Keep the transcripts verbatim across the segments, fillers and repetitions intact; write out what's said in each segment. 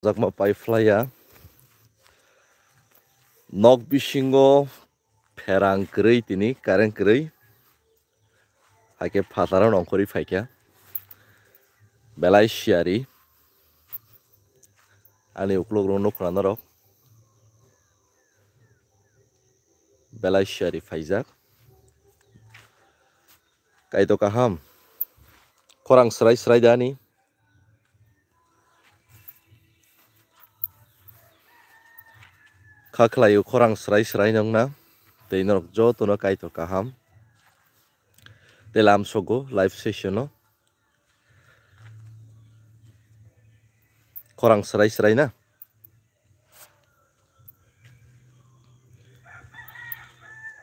hamjakma pai phlaiya. Nok bisingo pherang kwrwi tini, current kwrwi. Haikhe phataro nongkhorwi phaikha. Belai siyari. Ani uklok rok nukha norok. Belai siyari phaijak. Kaitor kaham. Khorang srai srai dani. Kha khlaio khorang srai srai nongna. Tei norok jotono Kaitor kaham. Tei lamsogo live session o. Khorang srai srai na.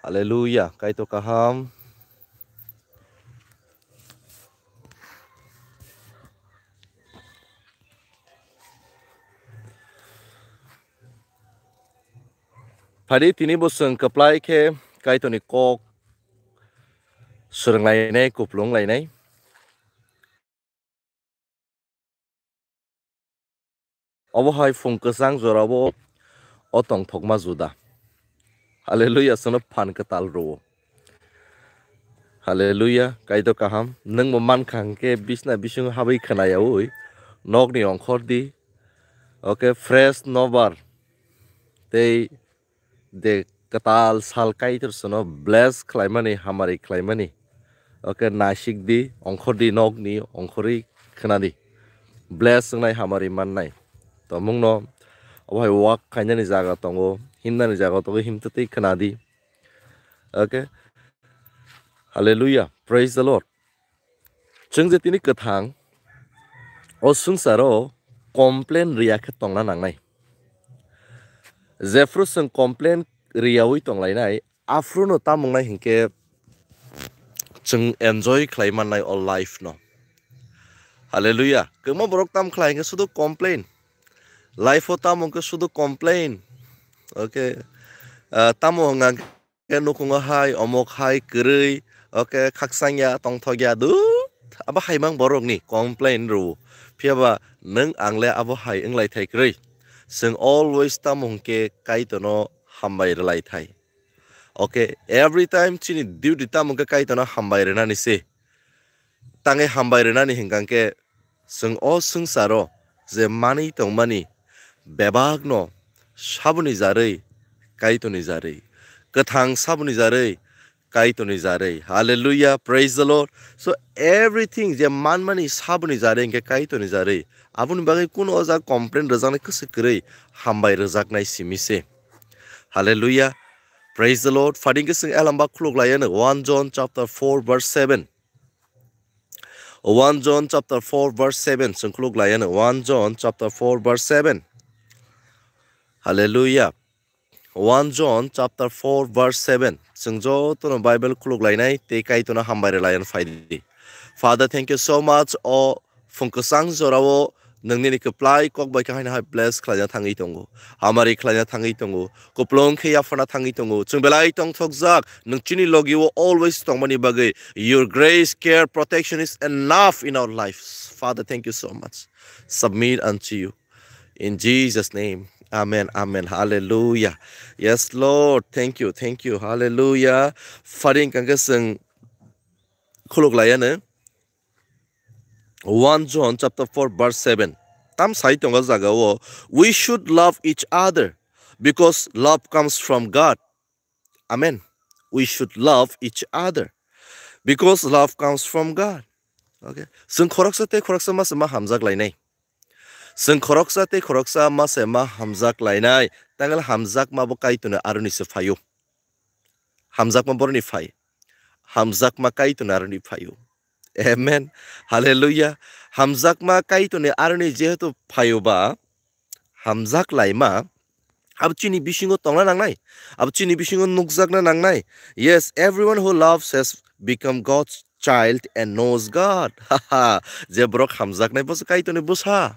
Haleluya, Kaitor kaham. Phadi tini bo chwng kwplai khe Kaitorni kok swrwnglainai, kuplunglainai. Obo hai phung kwchang jorao o tongthokma juda. Haleluya, chwngno phan kwtal rwo. Haleluya, Kaitor kaham. Nwng bo mankha hwnkhe bisna bisingo habwi khwnayaui nokni ongkhor di. Oke, fresh nobar tei de kwtal sal Kaitor chwngno bless khlaimani, hamari khlaimani. Oke, naisik di, ongkhor di, nokni ongkhorwi khwna di. Bless wngnai, hamari mannai. Tomungno obo hai wak khainani jaga tongo, himnani jaga tongo, himtwi khwna di. Oke. Hallelujah. Praise the Lord. Chwng je tini kwthang o swngcharo complain riya khe tongna nangnai. Jephru chwng complain riyaui tonglainai, aphruno tamungnai hinkhe chwng enjoy khlai mannai o life no. Hallelujah. Kwbangma borok tam khlai hinkhe sudu complain. Life o tamo hinkhe sudu complain. Okay. Ah, tamo hwnga khe nukhungo hai, omok hai, kwrwi, oke, khakchangya, tongthokya, dut, abo hai mang borokni complain rwo. Phiyaba nwng ang le abo hai wnglai thai kwrwi. Chwng always tamo hwnkhe Kaitorno hambai rwlai thai. Oke, every time chini duty tamo hwnkhe Kaitorno hambai rwnani se. Tangwi hambai rwnani hwnkha khe, chwng o swngcharo je manwi tongmani bebakno saboni jarwi, Kaitorni jarwi, kwthang saboni jarwi, Kaitorni jarwi. Hallelujah, praise the Lord. So everything je manmani saboni jarwi hwnkhe Kaitorni jarwi. Aboni bagwi kuno o jaga complain rwjaknai kwswk kwrwi, hambai rwjaknai simi se. Hallelujah, praise the Lord. Phading khe chwng elamba khuluk lai ano one John chapter four verse seven. One John chapter four verse seven, chwng khuluk lai ano. One John chapter four verse seven. Hallelujah. One John chapter four verse seven. Chwng jotono Bible khuluk lainai tei Kaitorno hambai rwlai ano phai di. Father, thank you so much. O phung kwchang jorao nwng nini kwplai kok bai khe haino hai bless khlaina thangwi tongo. Hamari khlaina thangwi tongo. Kuplung khe yaphana thangwi tongo. Chwng belai tongthokjak. Nwng chini logi o always tongmani bagwi. Your grace, care, protection is enough in our lives. Father, thank you so much. Submit unto you. In Jesus' name. Amen. Amen. Hallelujah. Yes, Lord. Thank you. Thank you. Hallelujah. Phading kangkhe chwng khuluk lai ano. One John chapter four verse seven. Tam sai tongo jaga o, "We should love each other because love comes from God." Amen. We should love each other because love comes from God. Okay. Chwng khoroksa tei khoroksa ma se ma hamjak lainai. Chwng khoroksa tei khoroksa ma se ma hamjak lainai. Tangwla hamjakma bo Kaitorni aroni se phaio. Hamjakma boroni phai. Hamjakma Kaitorni aroni phaio. Amen. Hallelujah. Hamjakma Kaitorni aroni jehetu phaio ba, hamjak laima, abo chini bisingo tongna nangnai. Abo chini bisingo nukjakna nangnai. Yes, everyone who loves has become God's child and knows God. Haha, je borok hamjaknai bo se Kaitorni bwsa.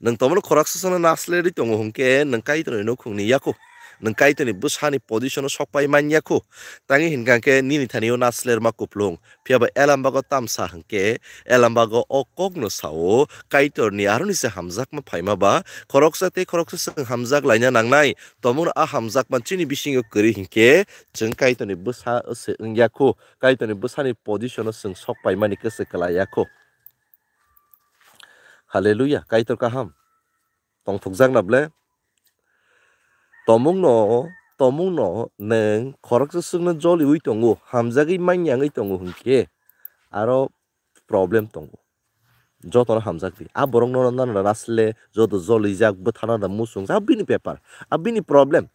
Nwng tomono khoroksa sano naslerwi tongo hwnkhe nwng Kaitorni nukhungni yaku. nwng Kaitorni bwsani position-o sok pai man ya kho. Tangwi hinkha khe nini thani-o naslerma kuplung. Phiya ba Elambago tamsa hinkhe, Elambago o kokno sao, Kaitorni aroni se hamjakma phaima ba, khoroksa tei khoroksa chwng hamjak laina nangnai. Tomungno a hamjakma chini bisingo kwrwi hinkhe, chwng Kaitorni bwsa se wng ya kho. Kaitorni bwsani position-o chwng sok paimani kwswk kwlai ya kho. Hallelujah, Kaitor kaham. Tongthokjakna ble. Tomungno, tomungno nwng khoroksa chwngno joliui tongo, hamjagwi manya wngwi tongo hinkhe aro problem tongo. Jotono hamjak di. A borokno nana nasle joto jolijak bwthana da muchungjak, a bini bepar, a bini problem.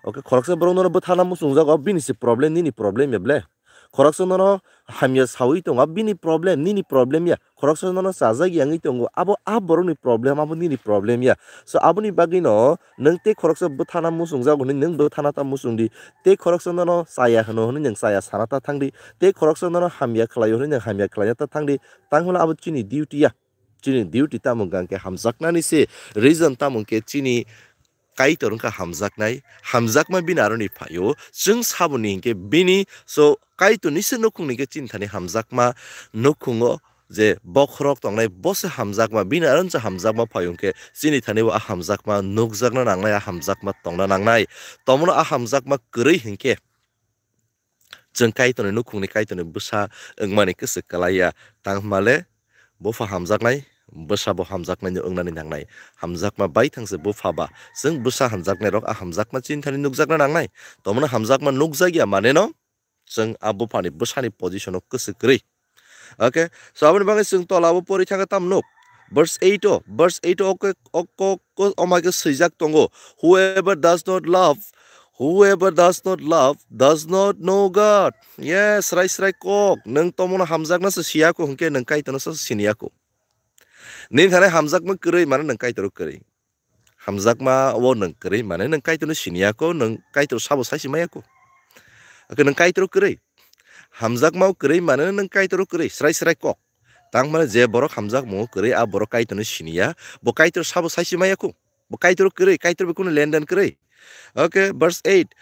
Okay, khoroksa borok nono bwthana muchungjak, o bini se problem, nini problem ya ble. Khoroksa nono hamya sawi tongo, a bini problem, nini problem ya. Khoroksa nono chajak yangwi tongo, abo a borokni problem, abo nini problem ya. So aboni bagwino nwng tei khoroksa bwthana muchungjago hwnwi nwng bwthana ta muchung di. Tei khoroksa nono chaya hwno hwnwi nwng chaya sana ta thang di. Tei khoroksa nono hamya khlaio hwnwi nwng hamya khlaina ta thang di. Tang hwnle abo chini duty ya. Chini duty tamo hwnkha khe hamjaknani se, reason tamo hwnkhe chini Kaitor wngkha hamjaknai, hamjakma bini aroni phaio, chwng saboni hinkhe bini, so Kaitorni se nukhungni hinkhe chini thani hamjakma nukhungo je bokhorok tongnai bo se hamjakma, bini aron se hamjakma phaio hinkhe chini thani bo a hamjakma nukjakna nangnai, a hamjakma tongna nangnai. Tomono a hamjakma kwrwi hinkhe chwng Kaitorni nukhungni Kaitorni bwsa wngmani kwswk kwlai ya. Tang hwnmale bupha hamjaknai, bwsa bo hamjaknaino wngnani nangnai. Hamjakma bai thangse bupha ba. Chwng bwsa hamjaknairok a hamjakma chini thani nukjakna nangnai. Tomono hamjakma nukjakya maneno chwng a buphani bwsani position-o kwswk kwrwi. Okay, so aboni bagwi chwng tola o pori thangkhe tamo nuk. Verse eight o, verse eight o, okay, o kok, o, omai khe swijak tongo, "Whoever does not love, whoever does not love, does not know God." Yes, srai srai kok, nwng tomono hamjakna se siya kho, hwnkhe nwng Kaitorno se siniya kho. Nini thani hamjakma kwrwi mane nwng Kaitoro kwrwi. Hamjakma o nwng kwrwi mane nwng Kaitorno siniya kho, nwng Kaitor sabo sai si maya kho. Hwnkhe nwng Kaitoro kwrwi. Hamjakma o kwrwi mane nwng Kaitoro kwrwi, srai srai kok. Tang mane je borok hamjakmung o kwrwi, a borok Kaitorno siniya, bo Kaitor sabo sai si maya kho. Bo Kaitor kwrwi, Kaitor bai kunu lenden kwrwi. Okay, verse eight.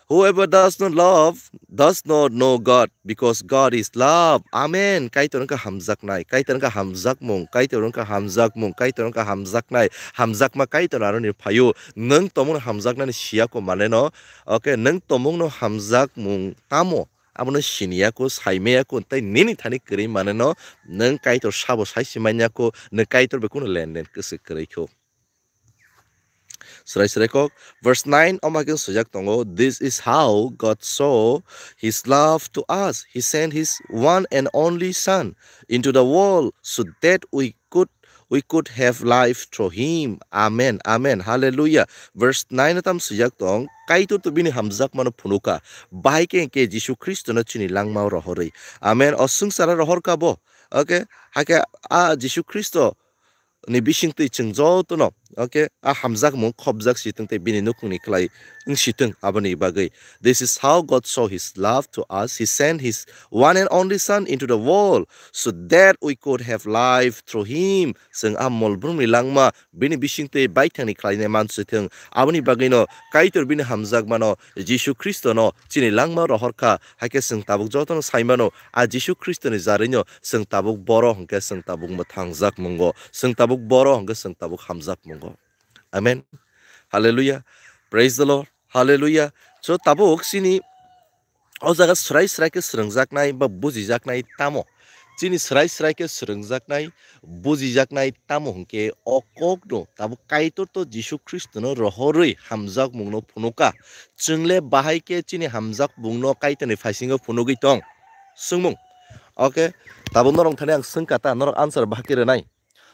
"Whoever does not love does not know God, because God is love." Amen. Kaitor wngkha hamjaknai, Kaitor wngkha hamjakmung, Kaitor wngkha hamjakmung, Kaitor wngkha hamjaknai, hamjakma Kaitor aroni phaio. Nwng tomungno hamjaknani siya kho maneno. Okay, nwng tomungno hamjakmung tamo? Abono siniya kho, saimaya kho, tei nini thani kwrwi maneno nwng Kaitor sabo sai si manya kho, nwng Kaitor bai kunu lenden kwswk kwrwi kho. Srai srai kok. Verse nine, omo hai khe swijak tongo, "This is how God show his love to us. He sent his one and only Son into the world so that we could, we could have life through him." Amen, amen, hallelujah. Verse nine o tam swijak tong, Kaitor to bini hamjakmano phunukha. Bahai khe hwnkhe Jisu Khristono chini langmao rohorwi. Amen. O swngcharo rohorkha bo. Okay, hakhe a Jisu Khristo ni bisingtwi chwng jotono, okay, a hamjakmung khopjak si tong tei bini nukhungni kwlai wng si tong, aboni bagwi. "This is how God show his love to us. He sent his one and only Son into the world so that we could have life through him." Chwng a molbrumni langma bini bisingtwi baithangni khlainai man si thung. Aboni bagwino Kaitor bini hamjakmano Jisu Khristono chini langma rohorkha, hakhe chwng tabuk jotono saimano, a Jisu Khristoni jarwino chwng tabuk boro hwnkhe chwng tabuk mwthangjak mungo, chwng tabuk boro hwnkhe chwng tabuk hamjak mungo. Amen. Hallelujah. Praise the Lord. Hallelujah. So tabuk chini o jaga srai srai khe swrwngjaknai ba bujijaknai tamo? Chini srai srai khe swrwngjaknai, bujijaknai tamo hwnkhe o kokno tabuk Kaitor to Jisu Khristono rohorwi hamjakmungno phunukha. Chwngle bahai khe chini hamjakmungno Kaitorni phaisingo phunugwi tong? Swngmung. Okay, tabuk norok thani ang swngkha ta, norok answer bahai khe rwnai.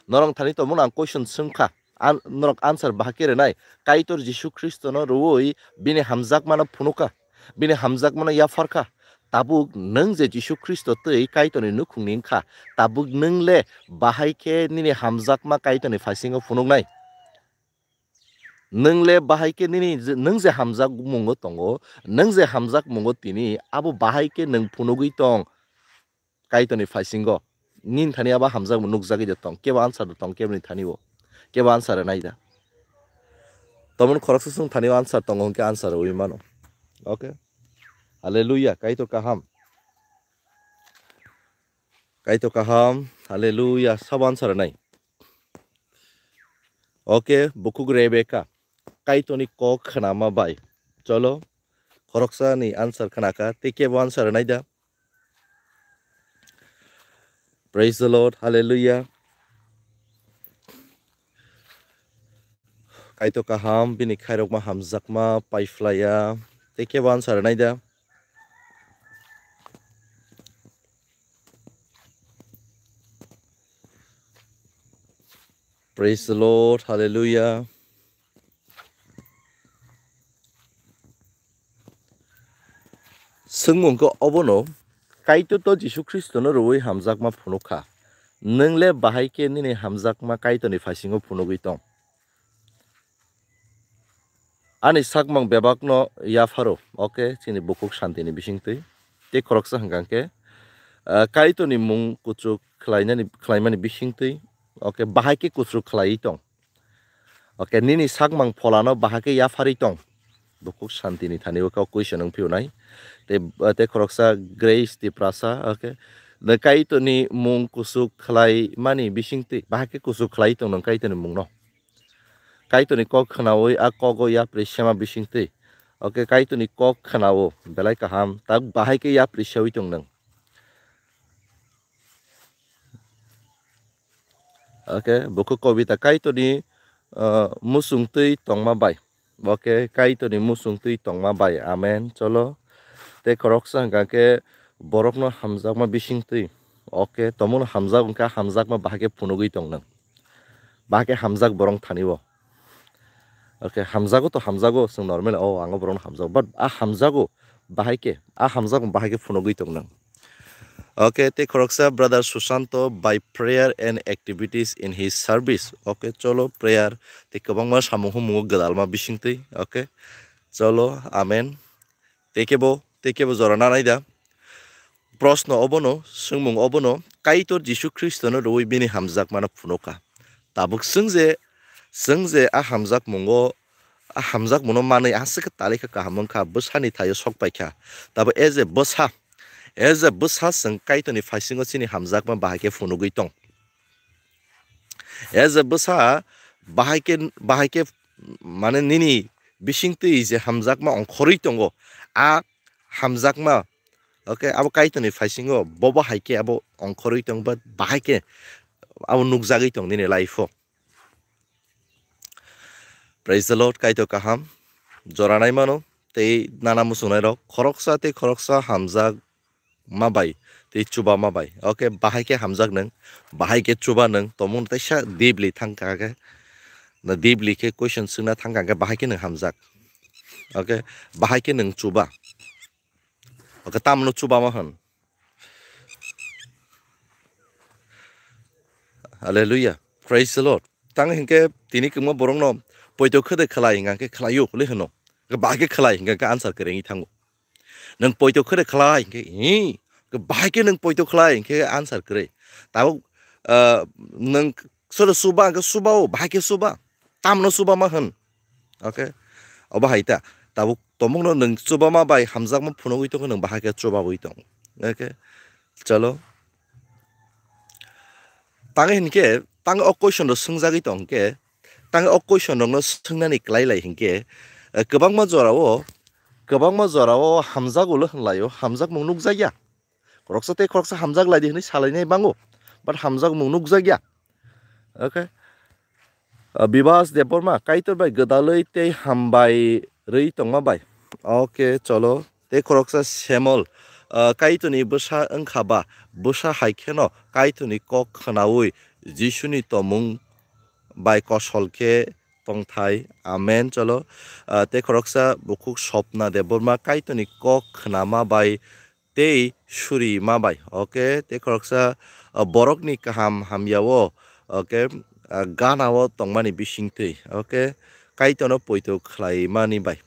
Norok thani tongmung ang question swngkha, an-, norok answer bahai khe rwnai. Kaitor Jisu Khristono rwui bini hamjakmano phunukha, bini hamjakmano yapharkha. Tabuk nwng je Jisu Khristo twi Kaitorni nukhungni wngkha, tabuk nwng le bahai khe nini hamjakma Kaitorni phaisingo phunuknai? Nwng le bahai khe nini je, nwng je hamjakmungo tongo, nwng je hamjakmungo tini, abo bahai khe nwng phunugwi tong Kaitorni phaisingo? Nini thani abo hamjakmung nukjagwi de tong, kebo answer de tong, keboni thani bo, kebo answer rwnai da. Tomon khoroksa swng thani o answer tongo hwnkhe answer rwui mano. Okay. Hallelujah. Kaitor kaham. Kaitor kaham. Hallelujah. Sabo answer nai. Okay, bukhuk Rebecca. Kaitorni kok khnama bai. Cholo. Khoroksa ni answer khnaka. Tei kebo answer nai da. Praise the Lord. Hallelujah. Kaitor kaham, bini khairokma hamjakma paiphlaiya. Tei kebo answer nai da. Praise the Lord. Hallelujah. Swngmung khe obono, Kaitor to Jisu Khristono rwui hamjakma phunukha. Nwng le bahai khe nini hamjakma Kaitorni phaisingo phunugwi tong? Ani sakmang bebakno yapharo, okay, chini bukhuk santini bisingtwi. Tei khoroksa hwnkha khe, ah, Kaitorni mung kuchuk khlainani, khlaimani bisingtwi, okay, bahai khe kuchuk khlaiwi tong. Okay, nini sakmang pholano bahai khe yapharwi tong. Bukhuk santini thani o kok question wng phiyonai. Tei, tei khoroksa Grace Tiprasa, okay. Nwng Kaitorni mung kuchuk khlaimani bisingtwi, bahai khe kuchuk khlaiwi tong nwng Kaitorni mungno. Kaitorni kok khnaui a kogo yapri sema bisingtwi. Okay, Kaitorni kok khnao belai kaham, tak bahai khe yapri seui tong nwng. Okay, bukhuk kobita Kaitorni, uh, musung twi tongma bai. Okay, Kaitorni musung twi tongma bai. Amen. Cholo. Tei khoroksa hwnkha khe borokno hamjakma bisingtwi. Okay, tomungno hamjak wngkha, hamjakma bahai khe phunugwi tong nwng. Bahai khe hamjak borok thani o. Okay, hamjago to hamjago, chwng normal, o, ang o borokno hamjago. But a hamjago bahai khe, a hamjak bahai khe phunugwi tong nwng. Okay, tei khoroksa brother Susanto by prayer and activities in his service. Okay, cholo prayer tei kwbangma samung humung o gwdalma bisingtwi. Okay, cholo, amen. Tei kebo, tei kebo jora nanai da. Proshno obono, swngmung obono, Kaitor Jisu Khristono rwui bini hamjakmano phunukha. Tabuk chwng je, chwng je a hamjakmungo, a hamjakmungno manwi aswk khe talikha kaham wngkha, bwsani thaio sok paikha. Tabuk as a bwsa, as a bwsa chwng Kaitorni phaisingo chini hamjakma bahai khe phunugwi tong. As a bwsa bahai khe, bahai khe mane nini bisingtwi je hamjakma ongkhorwi tongo, a hamjakma, okay, abo Kaitorni phaisingo, bobo hai khe abo ongkhorwi tong ba bahai khe abo nukjagwi tong nini life o. Praise the Lord, Kaitor kaham, jora nai mano, tei nana muchungnai rok, khoroksa tei khoroksa hamjakma bai, tei chubama bai. Okay, bahai khe hamjak nwng, bahai khe chuba nwng, tomung teisa deeply thang kha khe, na deeply khe question swngna thang kha khe, bahai khe nwng hamjak. Okay, bahai khe nwng chuba. Okay, tamno chubama hwn. Hallelujah. Praise the Lord. Tang hinkhe tini kwbangma borokno poito khede khlai hingkha khe khlaio hwnwi hwno. Bahai khe khlai hingkha khe answer kwrwi wngwi thango. Nwng poito khede khlai hingkhe, hi, bahai khe nwng poito khlai hingkhe answer kwrwi. Tabuk, ah, nwng sodo chuba hingkhe chuba o, bahai khe chuba. Tamno chubama hwn. Okay. Obo hai ta. Tabuk tomungno nwng chubama bai hamjakma phunugwi tongkhe nwng bahai khe chubawi tong. Okay. Chalo. Tang hinkhe, tang o question rok swngjagwi tong khe, tang o question rokno swngnani klai lai hinkhe, eh, kwbangma jorao, kwbangma jorao hamjago le hwnlaio, hamjakmung nukjakya. Khoroksa tei khoroksa hamjak lai di hwnwi salainai bango, but hamjakmung nukjakya. Okay. Ah, Bibas Debbarma, Kaitor bai gwdalwi tei hambai rwi tongma bai. Okay, cholo. Tei khoroksa Semol, ah, Kaitorni bwsa wngkha ba, bwsa hai kheno Kaitorni kok khnaui Jisuni tomung bai kosol khe tongthai. Amen, cholo. Ah, tei khoroksa bukhuk Sopna Debbarma, Kaitorni kok khnama bai tei suri ma bai. Okay, tei khoroksa, ah, borokni kaham hamya o, okay, ah, gana o tongmani bisingtwi, okay, Kaitorno poito khlai mani bai.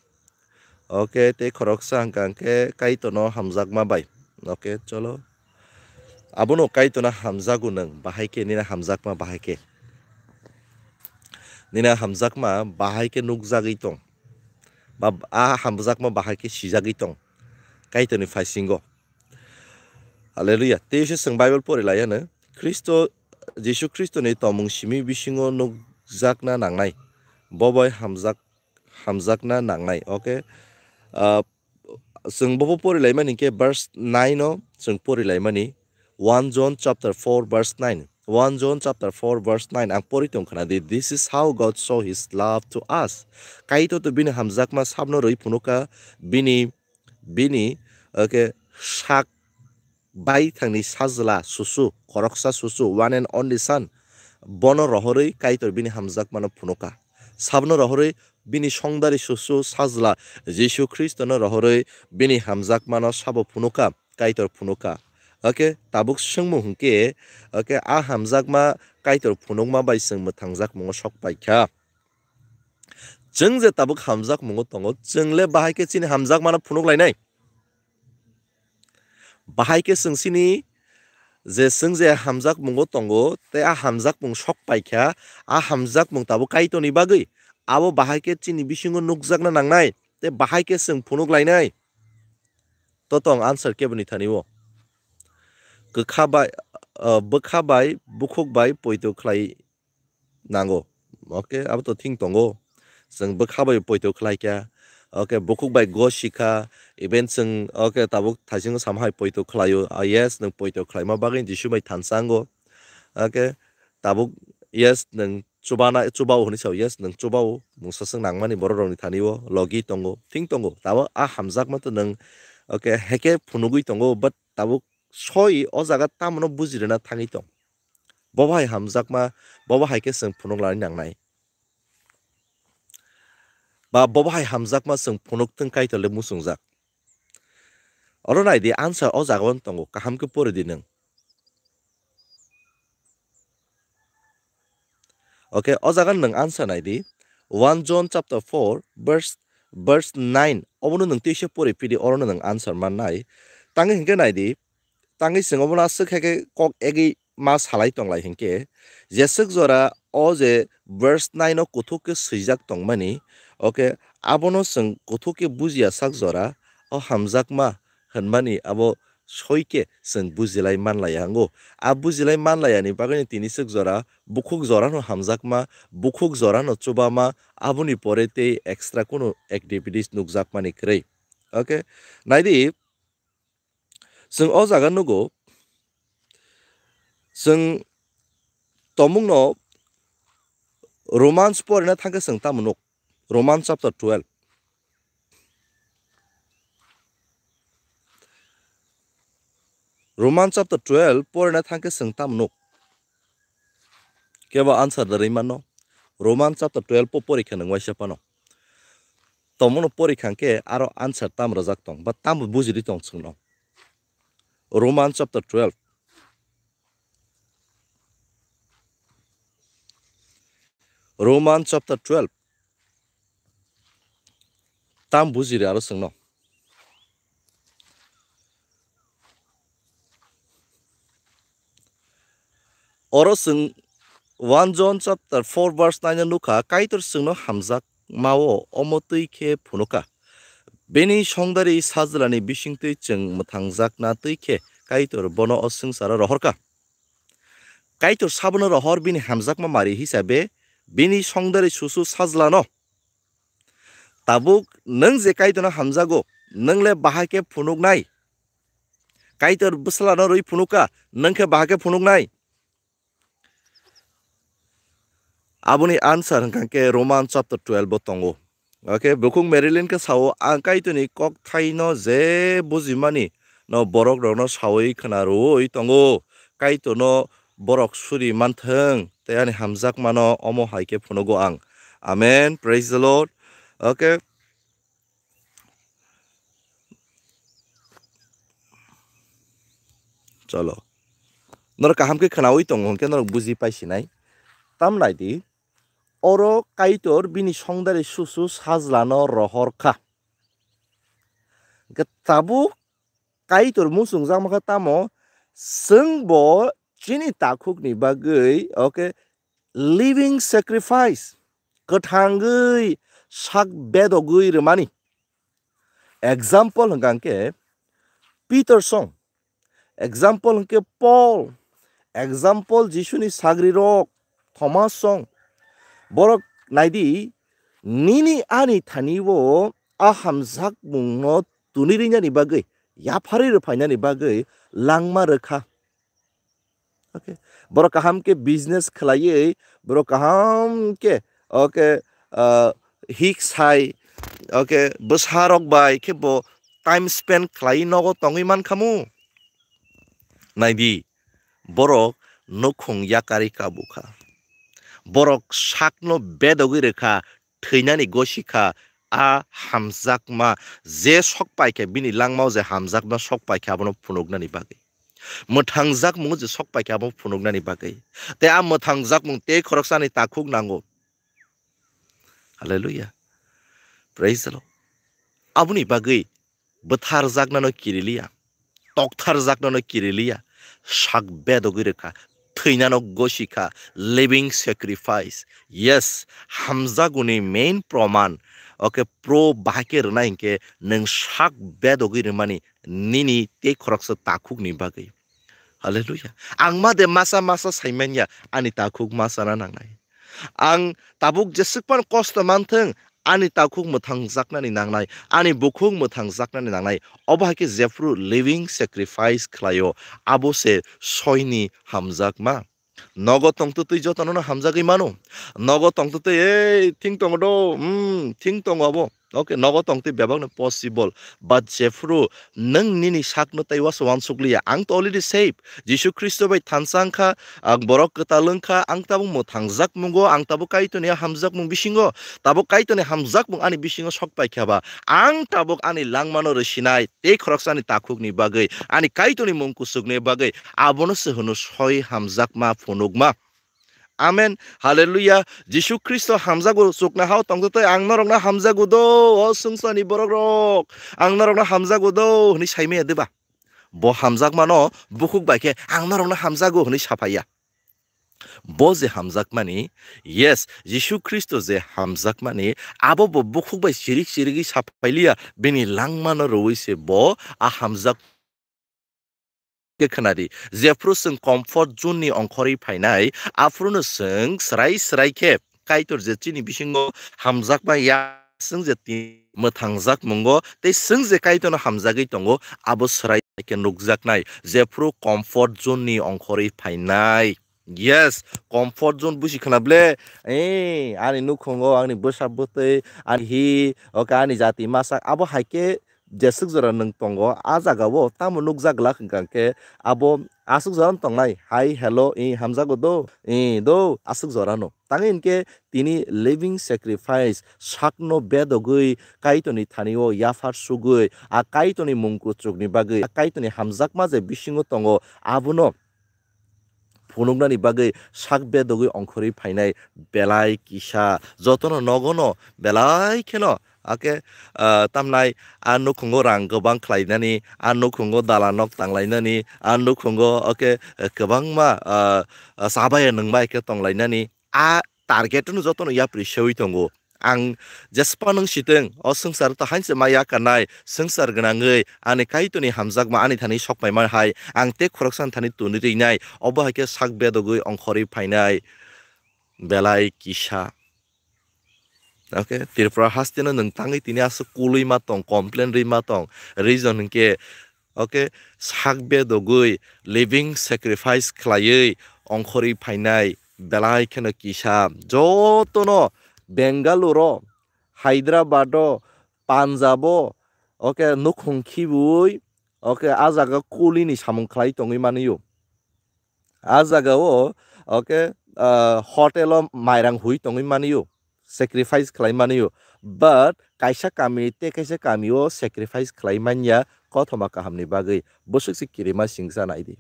Okay, tei khoroksa hwnkha hwnkhe Kaitorno hamjakma bai. Okay, cholo. Abono Kaitorno hamjago nwng, bahai khe nini hamjakma bahai khe. Nini hamjakma bahai khe nukjagwi tong, ba a hamjakma bahai khe sijagwi tong Kaitorni phaisingo. Hallelujah. Tei se chwng Bible pori lai ano, Khristo, Jisu Khristoni tongmung simi bisingo nukjakna nangnai. Bo bai hamjak, hamjakna nangnai. Okay? Ah, chwng bobo pori laimani khe verse nine o chwng pori laimani, one John chapter four verse nine. One John chapter four verse nine ang pori tong khna di, "This is how God show his love to us." Kaitor to bini hamjakma sabno rwi phunukha, bini, bini, okay, sak bai thangni sajla susu, khoroksa susu, one and only son, bono rohorwi Kaitor bini hamjakmano phunukha. Sabno rohorwi bini songdari susu sajla Jisu Khristono rohorwi bini hamjakmano sabo phunukha, Kaitor phunukha. Okay, tabuk swngmung hwnkhe, okay, a hamjakma Kaitor phunukma bai chwng mwthangjakmungo sok paikha. Chwng je tabuk hamjakmungo tongo, chwng le bahai khe chini hamjakmano phunuk lainai? Bahai khe chwng chini je chwng je hamjakmungo tongo, tei a hamjakmung sok paikha, a hamjakmung tabuk Kaitorni bagwi, abo bahai khe chini bisingo nukjakna nangnai, tei bahai khe chwng phunuk lainai? To tong answer keboni thani o. Kwkha bai, ah, bwkha bai, bukhuk bai poito khlai nango. Okay, abo to thing tongo. Chwng bwkha bai poito khlai kha. Okay, bukhuk bai go sikha. Even chwng, okay, tabuk thaisingo sama hai poito khlaio. Ah, yes, nwng poito khlaima bagwi Jisu bai thansa ango. Okay, tabuk, yes, nwng chubana, chubao hwnwi sao. Yes, nwng chubao. Mungsa swng nangmani borok rokni thani o logi tongo. Thing tongo. Tabuk a hamjakma to nwng, okay, heke phunugwi tongo. But tabuk soi o jaga tamono bujirina thangwi tong. Bo bahai hamjakma, bo bahai khe chwng phunuk lani nangnai. Ba bo bahai hamjakma chwng phunuk thwng Kaitor le muchungjak. Oro nai di, answer o jaga o tongo, kaham khe pori di nwng. Okay, o jaga nwng answer nai di. One John chapter four verse, verse nine, obono nwng tei se pori phi di, orono nwng answer man nai. Tangwi hinkhe nai di, tangwi chwng obono aswk hai khe kok egwi ma salai tong lai hinkhe, jeswk jora o je verse nine o kuthuk khe swijak tongmani, okay, abono chwng kuthuk khe bujiya sak jora o hamjakma hwnmani abo soi khe chwng bujilai man lai ya wngo. A bujilai man lai yani bagwino tini swk jora bukhuk jorano hamjakma, bukhuk jorano chubama, aboni pore tei extra kunu activities nukjakmani kwrwi. Okay, nai di, chwng o jaga nugo, chwng tomungno Romans porina thangkhe chwng tamo nuk? Romans chapter twelve. Romans chapter twelve porina thangkhe chwng tamo nuk? Kebo answer da rwi mano. Romans chapter twelve po porikha nwng waisa phano. Tomono porikha hwnkhe aro answer tam rwjak tong, ba tamo bujiri tong chwngno. Romans chapter twelve. Romans chapter twelve. Tam bujiri aro chwngno. Oro chwng one John chapter four verse nine o nukha, Kaitor chwngno hamjakmao omo twi khe phunukha. Bini songdari sajlani bisingtwi chwng mwthangjakna twi khe Kaitor bono o swngcharo rohorkha. Kaitor sabono rohor bini hamjakma mari hisabe bini songdari susu sajlano. Tabuk nwng je Kaitorno hamjago, nwng le bahai khe phunuknai? Kaitor bwsalano rwi phunukha, nwng khe bahai khe phunuknai? Aboni answer hwnkha khe Roman chapter twelve o tongo. Okay, bukhuk Marilyn khe sao, "Ang Kaitorni kokthaino je bujimani no borok rokno sawi khna rwui tongo. Kaitorno borok suri manthwng tei ani hamjakmano omo hai khe phunugo ang." Amen. Praise the Lord. Okay. Cholo. Norok kaham khe khnaui tongo hwnkhe norok buji paisinai. Tam nai di, oro Kaitor bini songdari susu sajlano rohor kha. Hwnkhe tabuk Kaitor muchungjakma kha tamo, chwng bo chini takhukni bagwi, okay, living sacrifice. kwthangwi sak bedogwi rwmani. Example hwnkha hwnkhe Peter song, example hwnkhe Paul, example Jisuni sagrirok Thomas song. Borok naidi, nini ani thani-o a hamjakmungno tuni rinani bagwi, yapharwi rwphainani bagwi langma rwkha. Okay. Borok kaham khe business khlaiwi, borok kaham khe, okay, ah, hik sai, okay, bwsarok bai khe bo time spend khlaiwi nogo tongwi mankhamu. Naidi, borok nukhung yakarwi kabukha. Borok sakno bedogwi rwkha, thwinani gosikha, a hamjakma je sok paikha, bini langmao je hamjakma sok paikha, abono phunuknani bagwi. Mwthangjakmung je sok paikha, abo phunuknani bagwi. Tei a mwthangjakmung tei khoroksani takhuk nango. Hallelujah. Praise the Lord. Aboni bagwi bwtharjaknano kiriliya, toktharjaknano kiriliya, sak bedogwi rwkha, thwinano gosikha, living sacrifice. Yes, hamjaguni main proman, okay, pro bahai khe rwnai hinkhe nwng sak bedogwi rwmani nini tei khoroksa takhukni bagwi. Hallelujah. Ang ma de masa masa saimanya, ani takhuk ma sana nangnai. Ang tabuk jeswk pan kosto manthwng, ani takhuk mwthangjaknani nangnai, ani bukhuk mwthangjaknani nangnai. Obo hai khe jephru living sacrifice khlaio, abo se soini hamjakma. Nogo tongtwtwi jotono no hamjagwi mano. Nogo tongtwtwi, ei, thing tongo do, hmm, thing tongo abo. Okay, nogo tongtwi bebakno possible. But jephru nwng nini sakno tei uasa uansuk liya, ang to already saved. Jisu Khristo bai thansa wngkha, ang borok kwtal wngkha, ang tabuk mwthangjak mungo, ang tabuk Kaitorni hamjakmung bisingo, tabuk Kaitorni hamjakmung ani bisingo sok paikha ba, ang tabuk ani langmano rwsinai, tei khoroksani takhukni bagwi, ani Kaitorni mung kuchukni bagwi, abono se hwno soi hamjakma phunukma. Amen. Hallelujah. Jisu Khristo hamjago chukna hao tongtwtwi ang norokno hamjago do, o swngcharni borokrok. Ang norokno hamjago do, hwnwi saimaya diba? Bo hamjakmano bukhuk bai khe ang norokno hamjago hwnwi saphaiya. Bo je hamjakmani, yes, Jisu Khristo je hamjakmani, abo bo bukhuk bai chirik chirigwi saphailiya, bini langmano rwui se bo a hamjak khe khwnadi. Jephru chwng comfort zone ni ongkhorwi phainai, aphruno chwng swrai swrai khe Kaitor je chini bisingo hamjakma ya, chwng je ti mwthangjak mungo, tei chwng je Kaitorno hamjagwi tongo, abo swrai khe nukjaknai. Jephru comfort zone ni ongkhorwi phainai. Yes, comfort zone busi khwna ble, eh, ani nukhungo, ani bwsa bwtwi, ani hi, oke, ani jati masa, abo hai khe jeswk jora nwng tongo, a jaga o tamo nukjak glak hwnkha khe abo aswk jora no tongnai, hai, hello, eh, hamjago do, eh, do, aswk jora no. Tangwi hinkhe tini living sacrifice, sakno bedogwi Kaitorni thani o yaphar sugwi, a Kaitorni mung kuchukni bagwi, a Kaitorni hamjakma je bisingo tongo, abono phunuknani bagwi sak bedogwi ongkhorwi phainai belai kisa. Jotono nogono belai kheno, ake, ah, tamnai a nukhungo rang kwbang khlainani, a nukhungo dalanok tanglainani, a nukhungo, oke, kwbangma, ah, ah, chabaya nungbai khe tonglainani. A target no jotono yapri seui tongo. Ang jespa nung siteng, o swngchar to hainse ma yakarnai, swngchar gwnangwi ani Kaitorni hamjakma ani thani sokpaima hai, ang tei khoroksa thani tuni rinai, obo hai khe sak bedogwi ongkhorwi phainai belai kisa. Oke, Tripura haste no nwng tangwi tini aswk kulwi ma tong, complain rwi ma tong, reason hinkhe, oke, sak bedogwi living sacrifice khlaiwi ongkhorwi phainai belai kheno kisa. Jotono Bengaluru, Hyderabad o, Punjab o, oke, nukhung khibui, oke, a jaga kulini samung khlai tongwi manio. A jaga o, oke, ah, hotel o mairang hui tongwi manio, sacrifice khlai manio. But kaisa kami tei kaisa kami o sacrifice khlai manya kothoma kahamni bagwi, bwswk se kirima singsa naidi.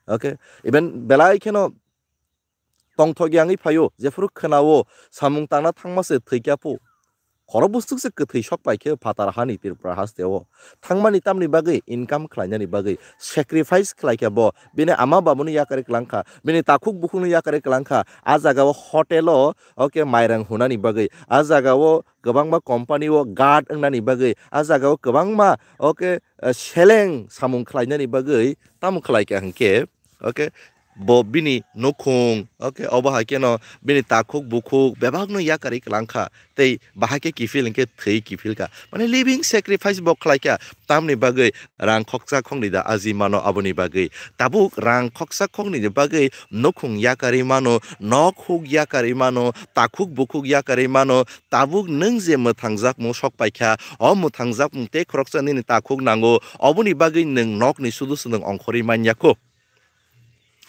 Oke, even belai kheno tongthok yangwi phaio, jephuru khwnao samung tangna thangma se thwikya phu. Khorok bwswk se kwthwi sok pai khe phatar hani Tripura haste o. Thangmani tamni bagwi, income khlainani bagwi, sacrifice khlai khe bo. Bini ama babuni yakarwi kwlang kha, bini takhuk bukhukni yakarwi kwlang kha. A jaga o hotel o, okay, mairang hunani bagwi, a jaga o kwbangma company o guard wngnani bagwi, a jaga o kwbangma, okay, eh, seleng samung khlainani bagwi tamo khlai kha hwnkhe, okay, bo bini nukhung, okay, obo hai kheno bini takhuk bukhuk bebakno yakarwi kwlang kha, tei bahai khe kiphil hwnkhe thwi kiphil kha. Mane living sacrifice bo khlai kha, tamni bagwi rang khoksa khoknwi da aji mano aboni bagwi. Tabuk rang khoksa khoknwi ni bagwi nukhung yakarwi mano, nok huk yakarwi mano, takhuk bukhuk yakarwi mano, tabuk nwng je mwthangjakmung sok pai kha, o mwthangjakmung tei khoroksa nini takhuk nango, oboni bagwi nwng nokni sudu se nwng ongkhorwi man ya kho.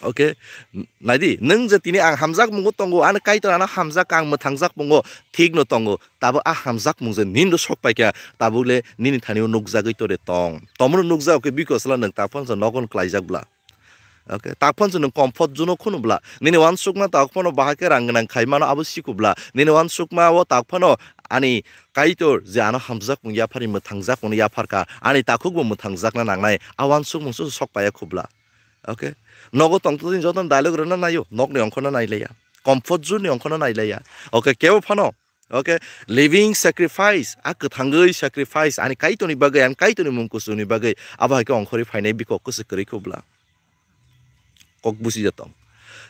Okay, n-, naidi, nwng je tini ang hamjakmungo tongo, ani Kaitor ano hamjak kha, ang mwthangjak mungo, thikno tongo, tabuk a hamjakmung je nini sok pai kha, tabuk le nini thani o nukjagwi tore tong. Tomono nukjak khe bikosla nwng taphang sa nogon klaijak bla. Okay, taphang sa nwng comfort zone o khunu bla. Nini wansukma taphano bahai khe rang gwnang khai mano abo siku bla. Nini wansukma o taphano ani Kaitor je ano hamjakmung yaphari mwthangjakmung yaphar kha, ani takhuk bo mwthangjakna nangnai, a wansukmung se sok pai ya khu bla. Okay. Nogo tongtwtwini jotono dialogue rwna naio, nokni ongkhorno nailaiya. Comfort zone ni ongkhorno nailaiya. Okay, kebo phano. Okay, living sacrifice, a kwthangwi sacrifice, ani Kaitorni bagwi, ani Kaitorni mung kuchukni bagwi, abo hai khe ongkhorwi phainai bikok kwswk kwrwi kho bla. Kok busi jatong.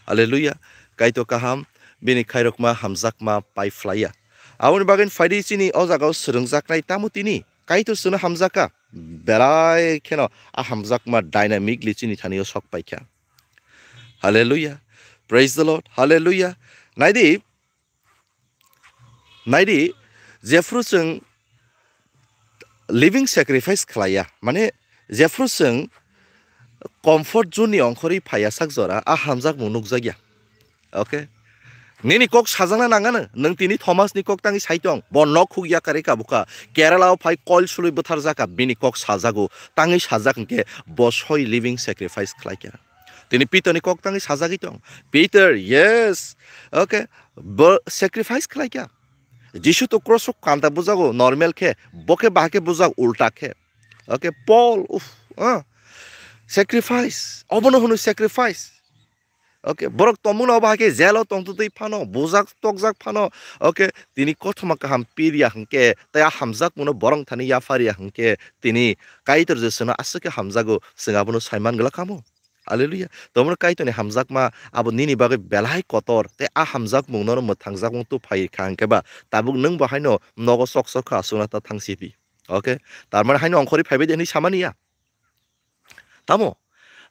Hallelujah. Kaitor kaham, bini khairokma hamjakma pai phlaiya. Aboni bagwi phaidi chini o jagao swrwngjaknai tamo tini. Kaitor chwngno hamjakha, belai kheno a hamjakma dynamically chini thani o sok paikha. Hallelujah. Praise the Lord. Hallelujah. Naidi, naidi, jephru chwng living sacrifice khlaiya, mane jephru chwng comfort zone ni ongkhorwi phaiya sak jora, a hamjakmung nukjakya. Okay. Nini kok sajakna nangano, nwng tini Thomas ni kok tangwi saitong, bo nok huk yakarwi kabukha, Kerala o phai koil sului bwtharjakha, bini kok sajago, tangwi sajak hwnkhe bo soi living sacrifice khlaikha. Tini Peter ni kok tangwi sajagwi tong, Peter, yes, okay, bo sacrifice khlaikha. Jisu to cross o kanta bujago normal khe, bo khe bahai khe bujak ulta khe. Okay, Paul, uff, ah, sacrifice, obono hwnwi sacrifice. Okay, borok tongmungno obo hai khe jail o tongtwtwi phano, bujak tokjak phano, okay, tini kothoma kaham piriya hwnkhe, tei a hamjakmungno borok thani yapharya hwnkhe, tini Kaitor Jesuno aswk khe hamjago, chwng abono saiman glak kamo. Hallelujah. Tomorno Kaitorni hamjakma abo nini bagwi belai kotor, tei a hamjakmungno mwthangjakmung tu phai kha hwnkhe ba, tabuk nwng bo haino nogo sok sok kha aswkna ta thang sidi. Okay, tar mane haino ongkhorwi phaibai de hwnwi samani ya. Tamo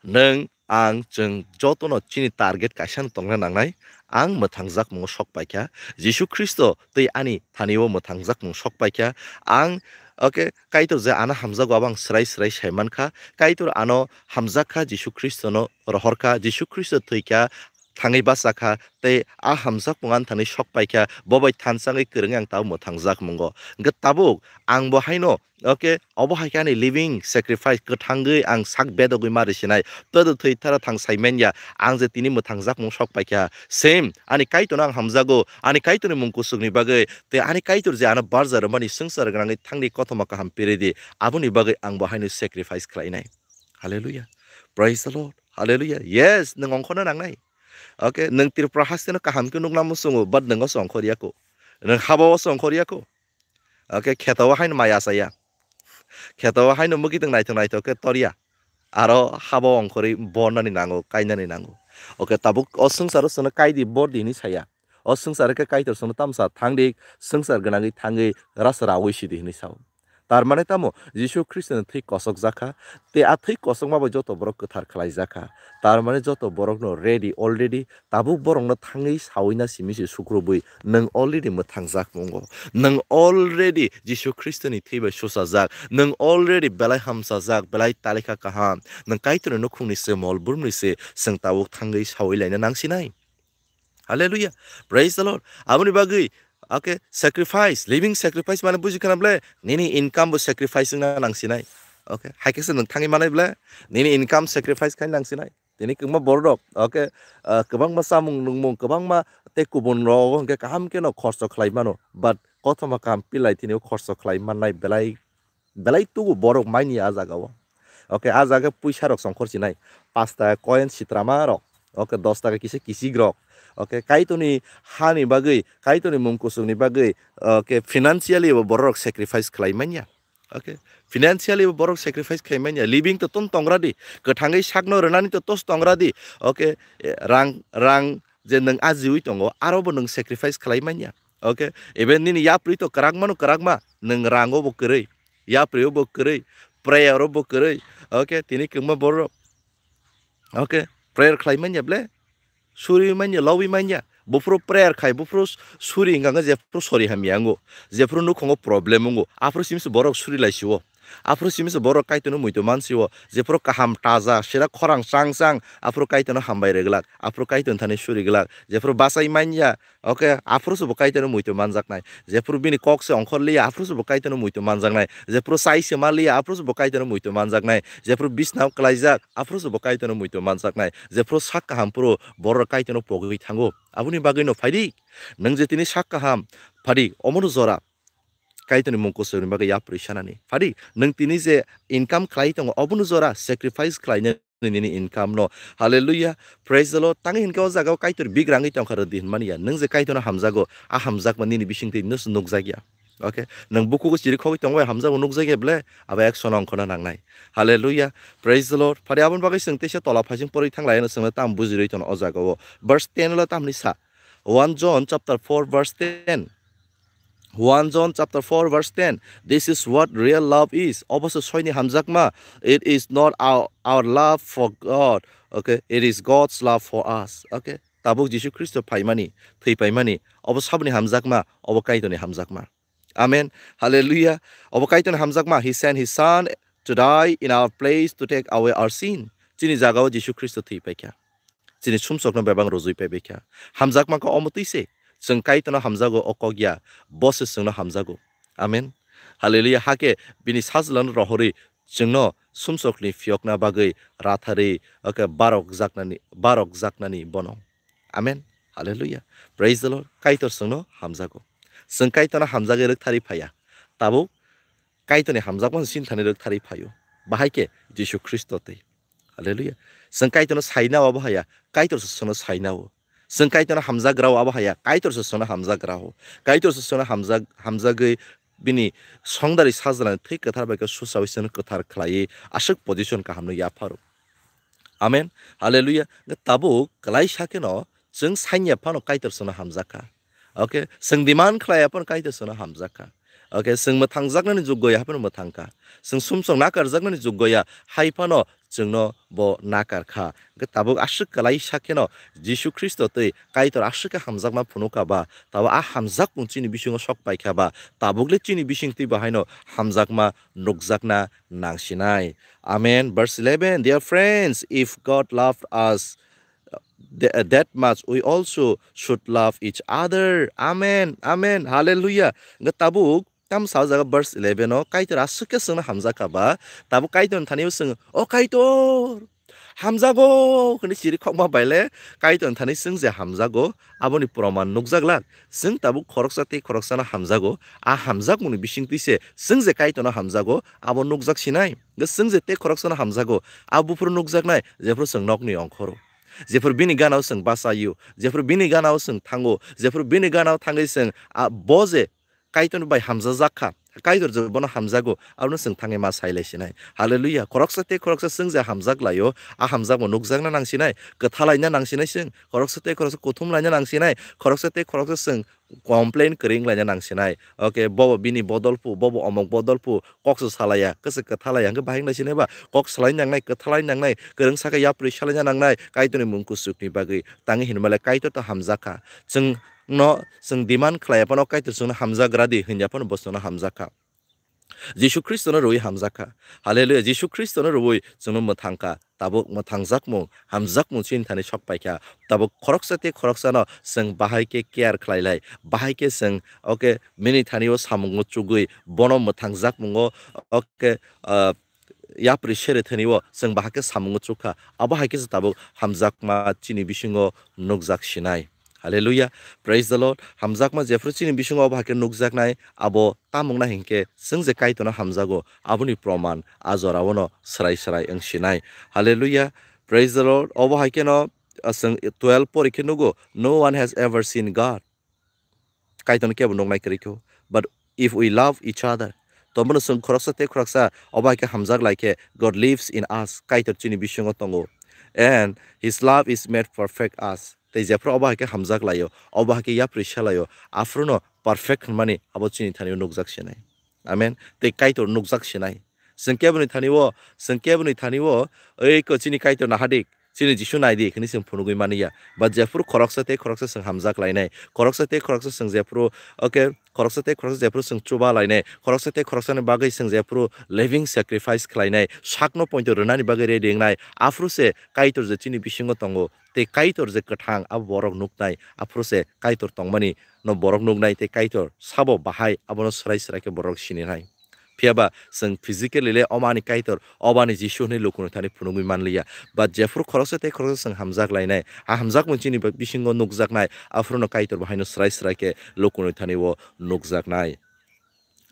nwng ang chwng jotono chini target kaisano tongna nangnai, ang mwthangjakmungo sok paikha, Jisu Khristo tei ani thani o mwthangjakmung sok paikha, ang, okay, Kaitor je ano hamjago abo ang swrai swrai saimankha, Kaitor ano hamjakha, Jisu Khristono rohorkha, Jisu Khristo thwikha, thangwi bachakha, tei a hamjakmung ani thani sok paikha, bo bai thansa wngwi kwrwngwi ang tabuk mwthangjak mungo. Hwnkhe tabuk ang bo haino, okay, obo hai khe ani living sacrifice, kwthangwi ang sak bedogwi ma risinai, todo thwi thara thang sai manya, ang je tini mwthangjakmung sok paikha, same, ani Kaitorno ang hamjago, ani Kaitorni mung kuchukni bagwi, tei ani Kaitor je ano barja rwmani swngchar gwnangwi thangdi kothoma kaham piridi, aboni bagwi ang bo haino sacrifice khlainai. Hallelujah. Praise the Lord. Hallelujah. Yes, nwng ongkhorna nangnai. Okay, nwng Tripura hasteno kaham khe nukna muchungo, but nwng oso ongkhorya kho. Nwng haba oso ongkhorya kho. Okay, kheto o haino mai achaya. Kheto o haino mwkhitwng naithok naithok khe torya. Aro haba ongkhorwi bornani nango, kainani nango. Okay, tabuk o swngcharo chwngno kaidi bordi hinwi saya. O swngchar khe Kaitor chwngno tamsa thangdi, swngchar gwnangwi thangwi rasa raui sidi hinwi sao. Tar mane tamo? Jisu Khristoni thwi kosokjak kha, tei a thwi kosokma bai joto borok kwthar khlaijak kha. Tar mane joto borokno ready, already tabuk borokno thangwi saui na simi se sukrubui nwng already mwthangjak mungo. Nwng already Jisu Khristoni thwi bai suchajak, nwng already belai hamchajak, belai talikha kaham. Nwng Kaitorni nukhungni se, mol brumni se, chwng tabuk thangwi saui laina nangsinai. Hallelujah. Praise the Lord. Aboni bagwi, okay, sacrifice, living sacrifice mane buji khana ble, nini income bo sacrifice wngna nangsinai. Okay, hai khe se nwng thangwi manai ble, nini income sacrifice khai nangsinai. Tini kwbangma borok rok, okay, ah, kwbangma chamung nungmung, kwbangma tei kubun rok hwnkhe kaham khe no khorcho khlai mano, but kothoma kaham pilai tini o khorso khlai mannai belai, belai tugu borok manya a jaga o. Okay, a jaga puisa rok songkhor sinai, paanch taka coin sitrama rok, okay, dos taka kisa kisik rok, okay, Kaitorni hani bagwi, Kaitorni mung kuchukni bagwi, okay, financially bo borok rok sacrifice khlai manya. Okay, financially bo borok sacrifice khai manya, living to ton tongra di, kwthangwi sakno rwnani to tos tongra di. Okay, eh, rang, rang je nwng ajiwi tongo, aro bo nwng sacrifice khlai manya. Okay, even nini yapri to kwrak mano kwrak ma, nwng rango bo kwrwi, yapri o bo kwrwi, prayer o bo kwrwi. Okay, tini kwbangma borok, okay, prayer khlai manya ble, suri manya, lowi manya. Buphuru prayer khai, buphuru suri hwnkha khe jephuru sori hamya wngo, jephuru nukhungo problem wngo, aphuru simi se borok suri lai sio. Aphuru simi se borok Kaitorno muito man sio. Jephuru kaham taja, sira khorang chang chang, aphuru Kaitorno hambai rwglak, aphuru Kaitorni thani suri glak. Jephuru bachai manya, okay, aphuru se bo Kaitorno muito manjaknai. Jephuru bini kok se ongkhor liya, aphuru se bo Kaitorno muito manjaknai. Jephuru chai se ma liya, aphuru se bo Kaitorno muito manjaknai. Jephuru bisnao klaijak, aphuru se bo Kaitorno muito manjaknai. Jephuru sak kaham phuru borok Kaitorno pogwi thango. Aboni bagwi no phaidi, nwng je tini sak kaham phadi, omono jora Kaitorni mung kuchukni bagwi yapri sanani. Phadi, nwng tini je income khlai tongo, obono jora sacrifice khlainani nini income no. Hallelujah. Praise the Lord. Tangwi hinkhe o jaga o Kaitor bigrangwi tongkha rwdi hinmani ya. Nwng je Kaitorno hamjago, a hamjakma nini bisingtwi no nukjakya. Okay. Nwng bukugo chiri khogwi tongbai hamjakgo nukjakya ble, abo action ongkhorna nangnai. Hallelujah. Praise the Lord. Phadi aboni bagwi chwng teisa tola phaising porwi thanglai ano chwngno tam bujirwi tono o jaga o. Verse ten lo tamni sa. One John chapter four verse ten. One John chapter four verse ten. This is what real love is. Obo se soini hamjakma. It is not our, our love for God. Okay. It is God's love for us. Okay. Tabuk Jisu Khristo phaimani, thwi paimani. Obo saboni hamjakma, obo Kaitorni hamjakma. Amen. Hallelujah. Obo Kaitorni hamjakma. He sent his son to die in our place to take away our sin. Chini jagao Jisu Khristo thwi paikha. Chini sumsokno bebak rwjwi paibaikha. Hamjakma khe omo twi se. Chwng Kaitorno hamjago o kok ya. Bo se chwngno hamjago. Amen. Hallelujah. Hakhe bini sajlano rohorwi chwngno sumsokni phiyokna bagwi ratharwi, okay, barokjaknani, barokjaknani bono. Amen. Hallelujah. Praise the Lord. Kaitor chwngno hamjago. Chwng Kaitorno hamjagwi rwktharwi phaiya. Tabuk Kaitorni hamjakmano sinthani rwktharwi phaio. Bahai khe Jisu Khristo twi. Hallelujah. Chwng Kaitorno saina abo haya. Kaitor se chwngno saina o. Chwng Kaitorno hamjagra o abo haya. Kaitor se chwngno hamjagra o. Kaitor se chwngno hamjak-, hamjagwi bini songdari sajlani thwi kwthar bai khe susawi chwngno kwthar khlaiwi aswk position kahamno yapharo. Amen. Hallelujah. Tabuk kwlaisa kheno chwng sanya phano Kaitor chwngno hamjakha. Okay, chwng demand khlaiya phano Kaitor chwngno hamjakha. Okay, chwng mwthangjaknani juggo ya phano mwthangkha. Chwng sumsok nakarjaknani juggo ya hai phano chwngno bo nakarkha. Hwnkhe tabuk aswk kwlaisa kheno Jisu Khristo twi Kaitor aswk khe hamjakma phunukha ba, tabuk a hamjakmung chini bisingo sok paikha ba, tabukle chini bisingtwi bo haino hamjakma nukjakna nangsinai. Amen. Verse eleven, dear friends, if God loved us th-, that much, we also should love each other. Amen. Amen. Hallelujah. Hwnkhe tabuk tam sa o jaga verse eleven o Kaitor aswk khe chwngno hamjakha ba, tabuk Kaitorni thani o chwng, "O Kaitor, hamjago," hwnwi chiri khokma baile Kaitorni thani chwng je hamjago, aboni proman nukjaglak. Chwng tabuk khoroksa tei khoroksano hamjago, a hamjakmungni bisingtwi se chwng je Kaitorno hamjago, abo nukjak sinai. Hwnkhe chwng je tei khoroksano hamjago, abo buphuru nukjaknai, jephuru chwng nokni ongkhoro. Jephuru bini gana o chwng bachaio, jephuru bini gana o chwng thango, jephuru bini gana o thangwi chwng a, bo je Kaitor bai hamjajak kha, Kaitor je bono hamjago, abono chwng thangwi ma sai lai sinai. Hallelujah. Khoroksa tei khoroksa chwng je hamjak laio, a hamjakbo nukjakna nang sinai, kwthalaina nang sinai chwng. Khoroksa tei khoroksa kuthum laina nang sinai, khoroksa tei khoroksa chwng complain kwrwi wng laina nang sinai. Okay, bobo bini bodol phu, bobo omok bodol phu, kok se salaiya, kwchwk kwthalaiya, hwnkhe bahai wng lai sinai ba? Kok salai nangnai, kwthalai nangnai, kwrwng sakhe yapri salaina nangnai, Kaitorni mung kuchukni bagwi. Tangwi hinmale Kaitor to hamjak kha. Chwng no, chwng demand khlaiya phano Kaitor chwngno hamjagra di hwnya phano bo chwngno hamjak kha. Jisu Khristono rwui hamjak kha. Hallelujah. Jisu Khristono rwui chwngno mwthang kha. Tabuk mwthangjakmung, hamjakmung chini thani sok pai kha. Tabuk khoroksa tei khoroksano chwng bahai khe care khlai lai, bahai khe chwng, okay, bini thani o samungo chugui, bono mwthangjakmungo, okay, ah, yapri sere thani o chwng bahai khe samungo chuk kha. Abo hai khe se tabuk hamjakma chini bisingo nukjak sinai. Hallelujah. Praise the Lord. Hamjakma jephru chini bisingo obo hai khe nukjaknai, abo tamungna hinkhe chwng je Kaitorno hamjago, aboni proman a jorao no srai srai wng sinai. Hallelujah. Praise the Lord. Obo hai kheno, ah, chwng twelve pori khe nugo, "No one has ever seen God." Kaitorno kebo nuknai kwrwi kho. But if we love each other, tomono chwng khoroksa tei khoroksa obo hai khe hamjak lai khe, God lives in us, Kaitor chini bisingo tongo. And his love is made perfect us. Tei jephru obo hai khe hamjak laio, obo hai khe yapri se laio, aphruno perfect hwnmani abo chini thani nukjak sinai. Amen. Tei Kaitor nukjak sinai. Chwng keboni thani o, chwng keboni thani o, "Ei ko chini Kaitor nahadik, chini Jisu naidi," hwnwi chwng phunugwi mani ya. Ba jephru khoroksa tei khoroksa chwng hamjak lainai, khoroksa tei khoroksa chwng jephru, okay, khoroksa tei khoroksa jephru chwng chuba lainai, khoroksa tei khoroksani bagwi chwng jephru living sacrifice khlainai, sakno poito rwnani bagwi ready wngnai, aphru se Kaitor je chini bisingo tongo, tei Kaitor je kwthang abo borok nuknai, aphuru se Kaitor tongmani no borok nuknai, tei Kaitor sabo bahai abono swrai swrai khe borok sininai. Phiya ba chwng physically le omo ani Kaitor, obo ani Jisu hwnwi lukuni thani phunugwi manliya. But jephru khoroksa tei khoroksa chwng hamjak lainai, a hamjakmung chini bisingo nukjaknai, aphuruno Kaitor bahaino swrai swrai khe lukuni thani o nukjaknai.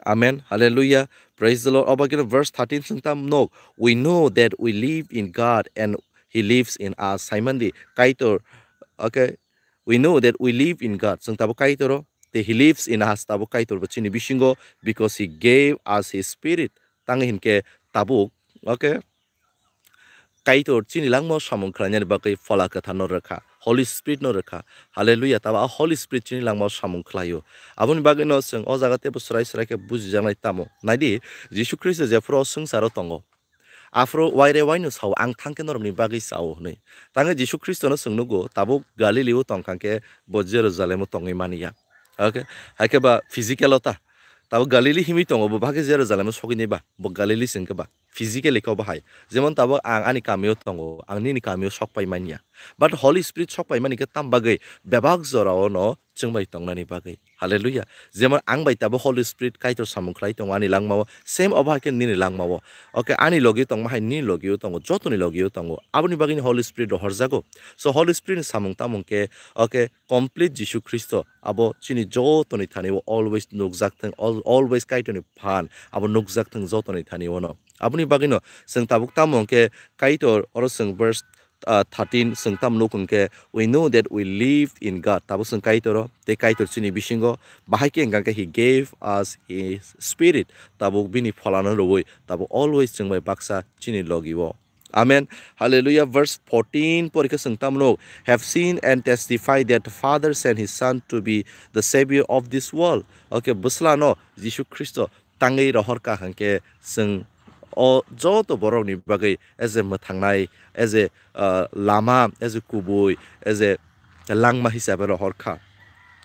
Amen. Hallelujah. Praise the Lord. Obo khe verse thirteen chwng tam nok. "We know that we live in God and He lives in us." Saimandi, Kaitor, okay, "We know that we live in God." Chwng tabuk Kaitor o, tei "He lives in us," tabuk Kaitor bo chini bisingo, "because He gave us His Spirit." Tangwi hinkhe tabuk, okay, Kaitor chini langmao samung khlainani bagwi Phola Kwthar no rwkha, Holy Spirit no rwkha. Hallelujah. Tabo a Holy Spirit chini langmao samung khlaio. Aboni bagwi no chwng o jaga teibo swrai swrai khe bujijaknai tamo. Naidi, Jisu Khristo jephru o swngcharo tongo, aphuru waire waino sao, "Ang thangkhe norokni bagwi chao," hwnwi. Tangwi Jisu Khristono chwng nugo, tabuk Galileo tongkha khe bo Jerusalemo tongwi mani ya. Okay? Haikhe ba physical o ta. Tabuk Galili himwi tongo, bo bagwi Jerusalemo sogwini ba, bo Galili se wngkhe ba. Physically khe obo hai. Jemon tabuk ang ani kamio tongo, ang nini kamio sok pai manya. But Holy Spirit sok pai mani khe tam bagwi bebak jorao no chwng bai tongnani bagwi. Hallelujah. Jemon ang bai tabuk Holy Spirit Kaitor samung khlai tongo ani langmao, same obo hai khe nini langmao. Okay, ani logi tongma hai nini logio tongo, jotoni logio tongo. Aboni bagwi ni Holy Spirit rohorjago. So Holy Spirit ni samung tamung khe, okay, complete Jisu Khristo abo chini jotoni thani o always nukjak thung, al-, always Kaitorni phan abo nukjak thung jotoni thani o no. Aboni bagwi no chwng tabuk tamo hwnkhe Kaitor oro chwng verse, ah, thirteen chwng tamo nuk hwnkhe, "We know that we live in God." Tabuk chwng Kaitor o, tei Kaitor chini bisingo, bahai khe hwnkha khe He gave us His Spirit. Tabuk bini pholano rwui tabuk always chwng bai baksa chini logi o. Amen. Hallelujah. Verse fourteen pori khe chwng tamo nuk, "Have seen and testify that the Father sent His Son to be the Savior of this world." Okay, bwsla no Jisu Khristo tangwi rohor kha hwnkhe chwng o joto borokni bagwi as a mwthangnai, as a, uh, lama, as a kubui, as a langma hisabe rohor kha.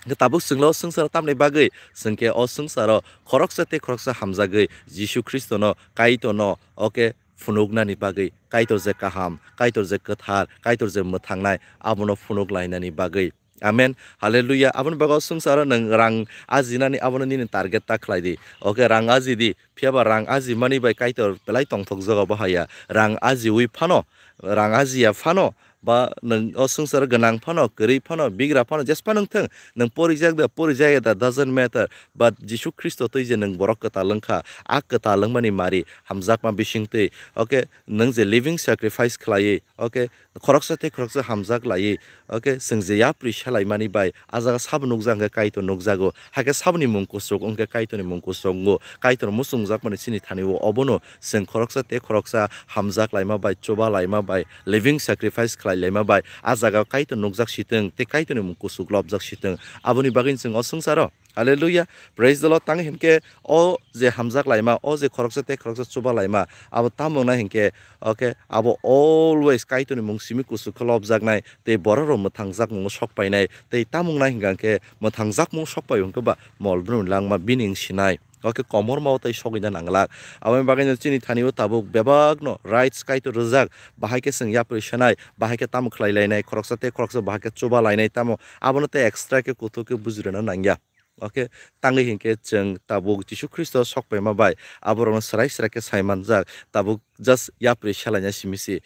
Hwnkhe tabuk chwngno o swngcharo tamni bagwi chwngkhe o swngcharo khoroksa tei khoroksa hamjagwi Jisu Khristono, Kaitorno, okay, phunuknani bagwi, Kaitor je kaham, Kaitor je kwthar, Kaitor je mwthangnai, abono phunuk lainani bagwi. Amen. Hallelujah. Aboni bagwi o swngcharo nwng rang ajinani abono nini target ta khlai di. Okay, rang aji di. Phiya ba rang ajimani bai Kaitor belai tongthokjago bo haya. Rang ajiui phano, rang ajiya phano, ba nwng o swngcharo gwnang phano, kwrwi phano, bigra phano, jespa nwng thung, nwng porijak da, porijak ya da, doesn't matter. But Jisu Khristo twi je nwng borok kwtal wngkha, a kwtal wngmani mari, hamjakma bisingtwi, okay, nwng je living sacrifice khlaiwi, okay, khoroksa tei khoroksa hamjak laiwi, okay, chwng je yapri selaimani bai, a jaga sabo nukjak hwnkhe Kaitor nukjago, hakhe saboni mung kuchuk wngkhe Kaitorni mung kuchuk wngo, Kaitor muchungjakmani chini thani o, obono chwng khoroksa tei khoroksa hamjak laima bai, chuba laima bai, living sacrifice khlai laima bai, a jaga Kaitor nukjak sitwng tei Kaitorni mung kuchuk lobjak sitwng, aboni bagwi chwng o swngcharo. Hallelujah. Praise the Lord. Tang hinkhe o je hamjak laima, o je khoroksa tei khoroksa chuba laima, abo tamo wngna hinkhe, okay, abo always Kaitorni mung simi kuchuk khe lobjaknai, tei borok rok mwthangjak mungo sok painai, tei tamo wngna hinkha khe mwthangjak mung sok pai hinkhe ba mol brumni langma bini wng sinai. Okay, komorma o tei sogwina nanglak. Aboni bagwino chini thani o tabuk bebak no rights Kaitor rijak, bahai khe chwng yapri sanai, bahai khe tamo khlai lainai, khoroksa tei khoroksa bahai khe chuba lainai tamo, abono tei extra khe kuthuk khe bujurina nangya. Okay, tangwi hinkhe chwng tabuk Jisu Khristo sok paima bai aborokno swrai swrai khe sai manjak, tabuk just yapri selaina simi se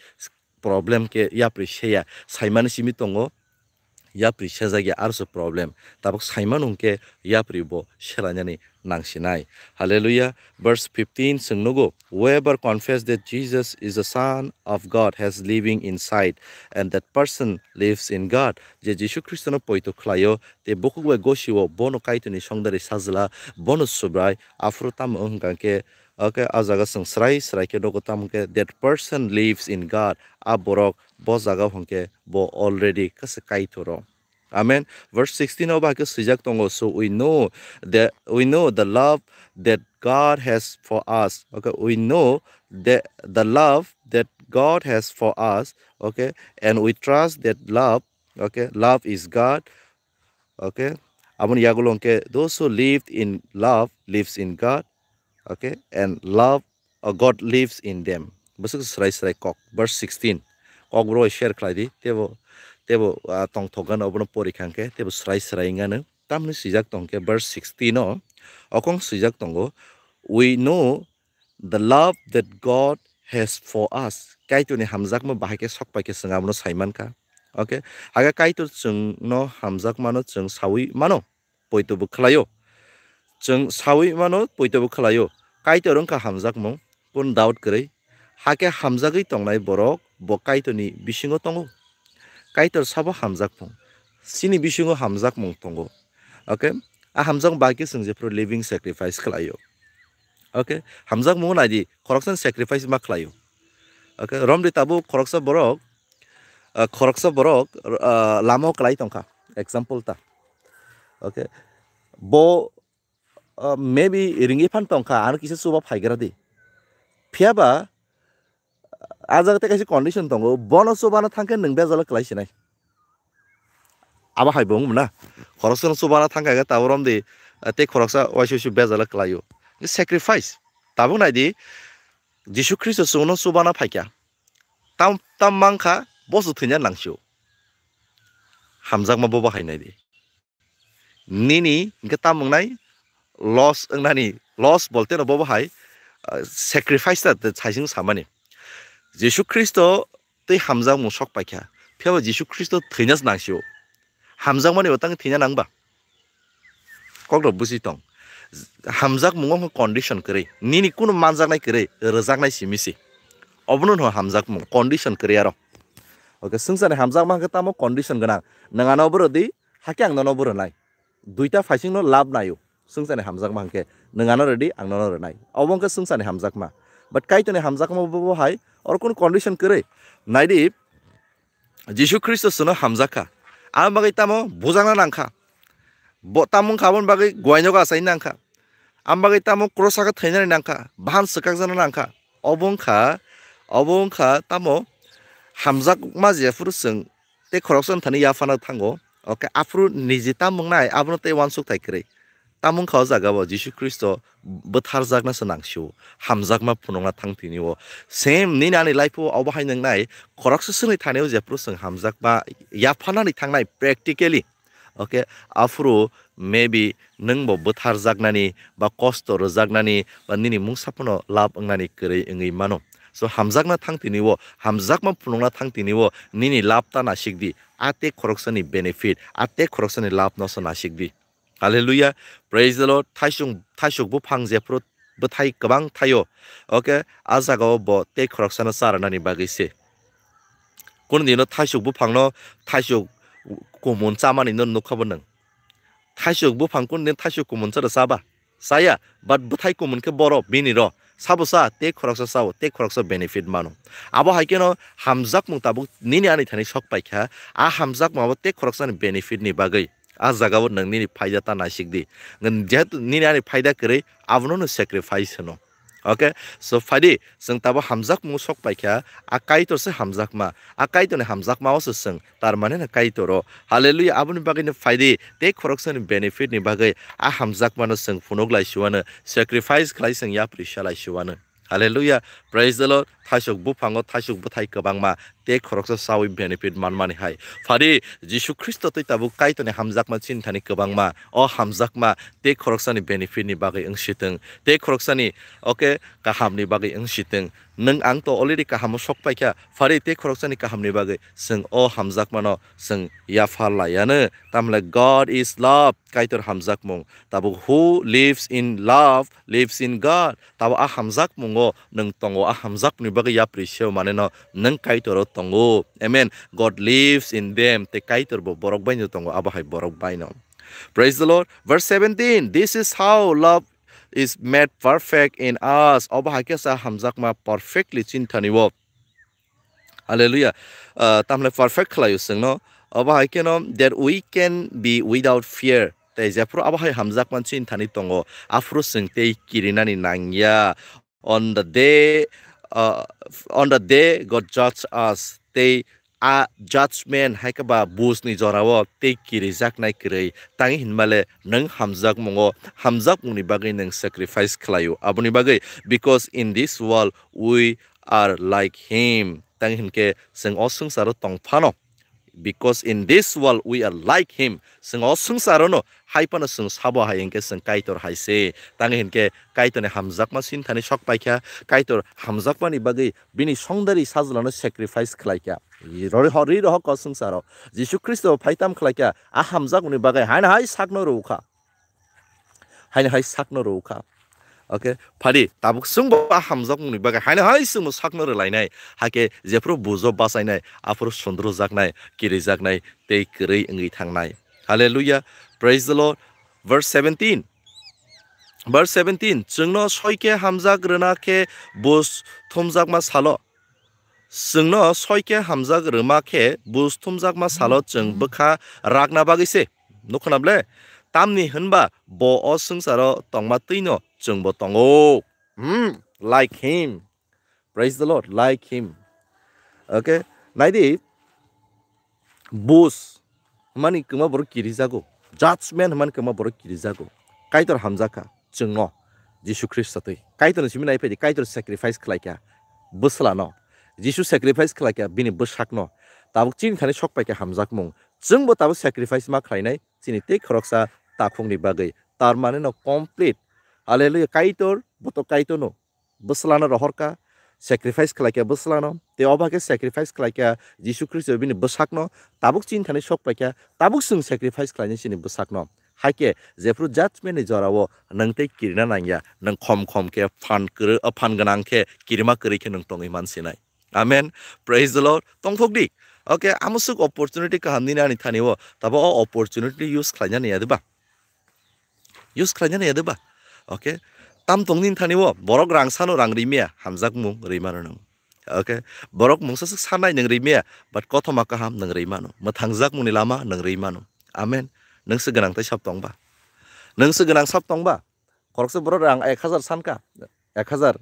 problem khe yapri seya, saimani simi tongo. Yapri sejak ya arso problem. Tabuk saiman hwnkhe yapri bo selainani nangsinai. Hallelujah. Verse fifteen chwng nugo, "Whoever confess that Jesus is the Son of God has living inside, and that person lives in God." Je Jisu Khristono poito khlaio, tei bukhuk bai gosio, bono Kaitorni songdari sajla, bono Subrai, aphuru tamo wngkha khe, okay, a jaga chwng srai srai khe nugo tamo khe, "That person lives in God." A borok bo jaga hwnkhe bo already kasa Kaitor o. Amen. Verse sixteen o ba khe swijak tongo, "So we know that, we know the love that God has for us." Okay, we know the, the love that God has for us. Okay, and we trust that love, okay, love is God. Okay, aboni yagulo hwnkhe, "Those who live in love lives in God." Okay, and love, uh, God lives in them. Bwswk srai srai kok. Verse sixteen. Kok bro share khlai di. Tebo, tebo, ah, tongthok gano obono pori khangkhe, tebo srai srai wngano. Tamni swijak tongkhe verse sixteen o. Okong swijak tongo, "We know the love that God has for us." Kaitorni hamjakma bahai khe sok pai khe chwng abono sai mankha. Okay, haga Kaitor chwngno hamjakmano chwng saui mano. Poito bo khlaio. Chwng saui mano, poito bo khlaio. Kaitor wngkha hamjakmung, kun doubt kwrwi. Hakhe hamjagwi tongnai borok bo Kaitorni bisingo tongo. Kaitor sabo hamjakmung. Chini bisingo hamjakmung tongo. Okay? A hamjakmung bai khe chwng jephru living sacrifice khlaio. Okay? Hamjakmung naidi, khoroksani sacrifice ma khlaio. Okay? Romdi tabuk khoroksa borok, ah, khoroksa borok, ah, lama o kwlai tongkha. Example ta. Okay? Bo, ah, maybe ringwi phan tongkha, ano kisa chuba phaigra di. Phiya ba, ah, jaga tei kaisa condition tongo, bono chubana thangkhe nwng bejalo kwlai sinai. Abo hai bo wngmana. Khoroksano chubana thangkha khe tabuk romdi, ah, tei khoroksa waisa waisa bejalo kwlaio. Sacrifice. Tabuk naidi, Jisu Khristo chwngno chubana phaikha. Tam, tam mankha, boso thwina nangsio. Hamjakma bobo hai naidi. Nini hwnkhe tam wngnai, loss wngnani, loss bolte no bobo hai, ah, sacrifice ta saising samani. Jisu Khristo tei hamjakmung sok paikha, phiya ba Jisu Khristo thwina nangsio. Hamjakmani bo tang thwina nangba? Kokrok busi tong. Hamjakmungo hwn condition kwrwi, nini kunu manjaknai kwrwi, rwjaknai simi se. Obono hwn hamjakmung, condition kwrwi aro. Okay, swngcharni hamjakma hwnkhe tamo condition gwnang. Nwng ano obo rwdi, hakhe ang nono obo rwnai. Duita phaisingno lab naio. Swngcharni hamjakma hwnkhe nwng ano rwdi, ang nono rwnai. Obo hwnkhe swngcharni hamjakma. But Kaitorni hamjakma bo, bo hai, oro kunu condition kwrwi. Naidi, Jisu Khristo chwngno hamjakha. Ang bagwi tamo bujakna nangkha. Bo tamo wngkha aboni bagwi guainogo achaina nangkha. Ang bagwi tamo cross o thwinani nangkha. Bahan swkakjakna nangkha. Obo wngkha, obo wngkha tamo hamjakma jephuru chwng tei khoroksa thani yaphana thango. Okay, aphuru niji tamo wngnai abono tei uansuk thai kwrwi. Tamo wngkha o jaga o Jisu Khristo bwtharjakna se nangsio, hamjakma phunukna thang tini o. Same nini ani life o obo hai nwngnai, khoroksa swngni thani o jephuru chwng hamjakma yaphanani thangnai practically. Okay, aphuru maybe nwng bo bwtharjaknani ba kosto rwjaknani ba nini mungsa phano lab wngnani kwrwi wngwi mano. So hamjakna thang tini o, hamjakma phunukna thang tini o nini lab ta nasikdi, a tei khoroksani benefit, a tei khoroksani lab no se nasikdi. Hallelujah. Praise the Lord. Thaisung, thaisuk buphang jephru bwthai kwbang thaio. Okay, a jaga o bo tei khoroksano cha rwnani bagwi se. Kunu dino thaisuk buphangno thaisuk kumun chamani no nukha bo nwng. Thaisuk buphang kunu dino thaisuk kumun cha rw cha ba? Chaya, but bwthai kumun khe boro bini ro. Sabo cha, tei khoroksa chao, tei khoroksa benefit mano. Abo hai kheno hamjakmung tabuk nini ani thani sok paikha, a hamjakmung abo tei khoroksani benefit ni bagwi. A jaga o nwng nini phaida ta naisik di. Nwng jehetu nini ani phaida kwrwi, abono nwng sacrifice hwno. Okay, so phaidi, chwng tabuk hamjakmung sok paikha, a Kaitor se hamjakma, a Kaitorni hamjakma o se chwng, tar mane no Kaitor o. Hallelujah, aboni bagwi no phaidi, tei khoroksani benefit ni bagwi, a hamjakma no chwng phunuk lai suwano, sacrifice khlai chwng yapri sa lai suwano. Hallelujah, praise the Lord, thaisuk buphango thaisuk bwthai kwbangma, tei khoroksa chawi benefit manmani hai. Phari Jisu Khristo tei tabuk Kaitorni hamjakma chini thani kwbangma. O hamjakma tei khoroksani benefit ni bagwi wng sitwng, tei khoroksani, okay, kahamni bagwi wng sitwng. Nwng ang to already kahamo sok paikha, phari tei khoroksani kahamni bagwi chwng o hamjakmano chwng yapha laiano. Tamle God is love, Kaitor hamjakmung. Tabuk who lives in love lives in God. Tabuk a hamjakmungo nwng tongo, a hamjakmungni bagwi yapri seo maneno nwng Kaitoro tongo. Amen. God lives in them. Tei Kaitor bo borok baino tongo, abo hai borok baino. Praise the Lord. Verse seventeen, "This is how love is made perfect in us." Obo hai khe sa hamjakma perfectly chini thani o. Hallelujah. Ah, tamle perfect khlaio chwngno. Obo hai kheno that we can be without fear. Tei jephuru abo hai hamjakma chini thani tongo, aphuru chwng tei kirinani nangya. On the day, uh, on the day God judge us, tei a judgment hai khe ba bujni jorao tei kirijaknai kwrwi. Tangwi hinmale nwng hamjakmungo, hamjakmungni bagwi nwng sacrifice khlaio. Aboni bagwi, because in this world we are like him. Tangwi hinkhe chwng o swngcharo tong phano. Because in this world we are like him. Chwng o swngcharono hai phano chwng sabo hai hinkhe chwng Kaitor hai se. Tangwi hinkhe Kaitorni hamjakma chini thani sok paikha. Kaitor hamjakmani bagwi bini songdari sajlano sacrifice khlaikha. Rori ho-, ri rohok o swngcharo. Jisu Khristo phai tam khlaikha. A hamjakmani bagwi haino hai sakno rwkha. Haino hai sakno rwkha. Okay, phadi, tabuk chwngbo a hamjakmungni bagwi haino hai chwngno sakno rwlainai. Hakhe jephuru bujo bachainai, aphuru sundrujaknai, kirijaknai, tei kwrwi wngwi thangnai. Hallelujah. Praise the Lord. Verse seventeen. Verse seventeen, "Chwngno soi khe hamjak rwna khe buj thumjakma salo." Chwngno soi khe hamjak rwma khe buj thumjakma salo chwng bwkha rakna bagwi se. Nukho na ble? Tamni hwnba bo o swngcharo tongma twino chwngbo tongo. Hmm, like him. Praise the Lord, like him. Okay, naidi, buj hwnmani kwma borok kirijago, judgment hwnmani kwma borok kirijago. Kaitor hamjakha chwngno, Jisu Khristo twi. Kaitorni simi nai phaidi, Kaitor sacrifice khlaikha bwslano. Jisu sacrifice khlaikha bini bwsakno. Tabuk chini thani sok paikha hamjakmung. Chwngbo tabuk sacrifice ma khlainai chini tei khoroksa takhukni bagwi. Tar mane no complete. Hallelujah. Kaitor, bo to Kaitorno bwslano rohorkha, sacrifice khlaikha bwslano, tei obo hai khe sacrifice khlaikha Jisu Khristo bini bwsakno, tabuk chini thani sok paikha, tabuk chwng sacrifice khlainai chini bwsakno. Hai khe jephuru judgment ni jorao nwng tei kirina nangya, nwng khom khom khe phan kwrwi, o phan gwnang khe kirima kwrwi khe nwng tongwi mansinai. Amen. Praise the Lord. Tongthok di. Okay, amoswk opportunity kaham nini ani thani o, tabo o opportunity use khlainani ya diba? Use khlainani ya diba? Okay. Tam tong nini thani o, borok rang sano rang rimya, hamjakmung rimano nwng. Okay. Borok mungsa swk sanai nwng rimya, but kothoma kaham nwng rimano. Mwthangjak mungni lama nwng rimano. Amen. Nwng se gwnang tai sab tongba. Nwng se gwnang sab tongba. Khoroksa borok rang ek hazar sanka, ek hazar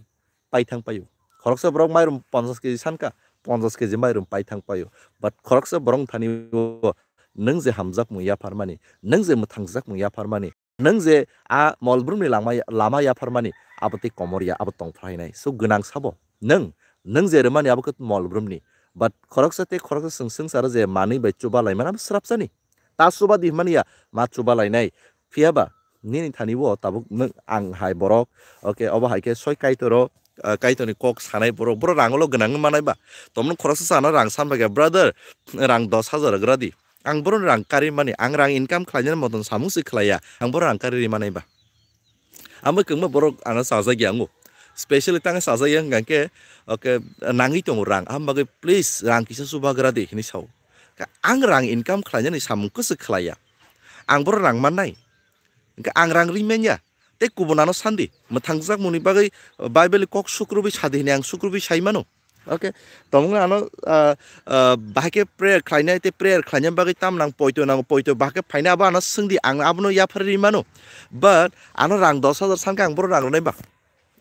pai thang paio. Khoroksa borok mairum ponchas keji sanka, ponchas keji mairum pai thang paio. But khoroksa borok thani o nwng je hamjakmung yapharmani, nwng je mwthangjak mung yapharmani, nwng je a molbrumni lama, lama yapharmani, abo tei komor ya, abo tong phrainai. So gwnang sabo nwng, nwng je rwmani abo khe molbrumni. But khoroksa tei khoroksa swng swngcharo je manwi bai chuba laimani abo srapsani. Ta chuba di hwnmani ya, ma chuba lainai. Phiya ba nini thani bo tabuk nwng ang hai borok, okay, obo hai khe soi Kaitor o, ah, Kaitor ni kok sanai borok, borok rang ulo gwnang wng manai ba. Tomno khoroksa sana rang san bai khe, "Brother, rang dos hazar rwgra di." Ang bohrok rang kari mani, ang rang income khlainani motom samung se khlaiya, ang bohrok rang kari ri manai ba. Ang bai kwbangma borok ano chajak ya ango. Specially tang chajak ya hwnkha khe, okay, nangwi tongo rang. Ang bagwi, "Please, rang kisa chubagra di," hinwi sao. Khe ang rang income khlainani samung kwswk khlaiya. Ang bohrok rang mannai. Hwnkhe ang rang ri manya. Tei kubun ano sandi. Mwthangjak mungni bagwi Bible kok sukrubwi sadi hinwi ang sukrubwi sai mano. Okay. Tongmung ano, ah, ah, bahai khe prayer khlainai tei prayer khlaina bagwi tam nang poito nango, poito bahai khe phainai abo ano swngdi, ang abono yaphar ri mano. But ano rang dos hazar sankhe ang bohrok rang rwnai ba?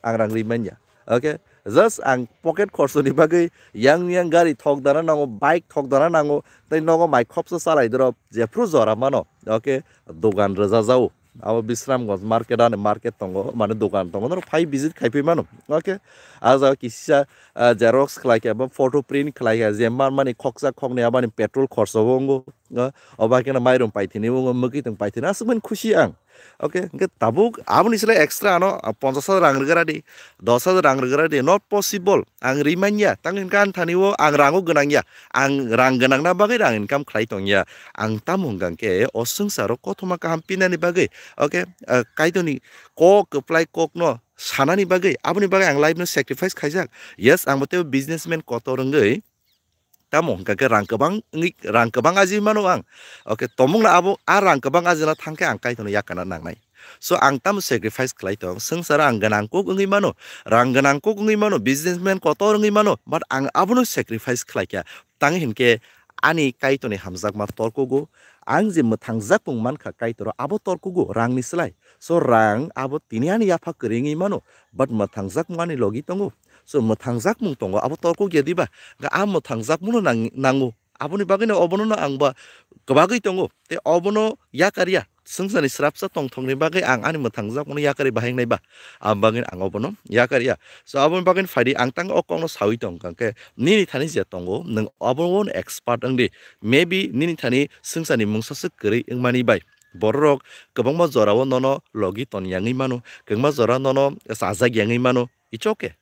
Ang rang ri manya. Okay. Just ang pocket khorsoni bagwi yang yang gari thok dana nango, bike thok dana nango, tei nogo mai khopsa chalai doro jephru jora mano. Okay. Dogan rwja jao. Abo Bisramganj market, ani market tongo, mane dogan tongo, norok phai visit khai phi mano. Okay, a jaga kisa, ah, xerox khlai kha, ba photo print khlai kha, je man mani khoksa khoknwi abani petrol khorsa bo wngo, ah, obo hai kheno mairum paithini wngo, mwkhwitwng paithini, aswk mani khusi ang. Okay, hwnkhe tabuk aboni slai extra ano, ah, ponchash hajar rang rwgra di, dosh hajar rang rwgra di, not possible. Ang rimanya, tang hwnkhe ani thani o ang rango gwnangya. Ang rang gwnangna bagwi rang income khlai tongya. Ang tamo hwnkha khe o swngcharo kothoma kaham pinani bagwi, okay, ah, Kaitorni kok kwplai kokno sanani bagwi, aboni bagwi ang life no sacrifice khaijak. Yes, ang bo teibo businessman kotor wngwi, tamo hwnkha khe rang kwbang wngwi, rang kwbang ajinwi mano ang. Okay, tomungno abo a rang kwbang ajina thangkhe ang Kaitorno yakana nangnai. So ang tamo sacrifice khlai tong, swngcharo ang gwnang kuk wngwi mano, rang gwnang kuk wngwi mano, businessman kotor wngwi mano, but ang abono sacrifice khlai kha. Tang hinkhe ani Kaitorni hamjakma torkugo, ang je mwthangjak mung mankha Kaitoro abo torkugo rangni slai. So rang abo tini ani yapha kwrwi wngwi mano, but mwthangjak mung ani logi tongo. So mwthangjak mung tongo abo torkuk ya diba? Ga a mwthangjak mungno nang-, nango. Aboni bagwino obono no ang ba kwbagwi tongo. Tei obono yakarya. Swngcharni srapsa tongthokni bagwi ang ani mwthangjak mungno yakarwi bahai wngnai ba? Aboni bagwino ang obono yakarya. So aboni bagwino phaidi ang tang o kokno sawi tong kha khe nini thani je tongo nwng obono expert wng di. Maybe nini thani swngcharni mungsa swk kwrwi wngmani bai. Bororok kwbangma jorao nono logi ton yangwi mano, kwbangma jora nono chajak yangwi mano. It's okay.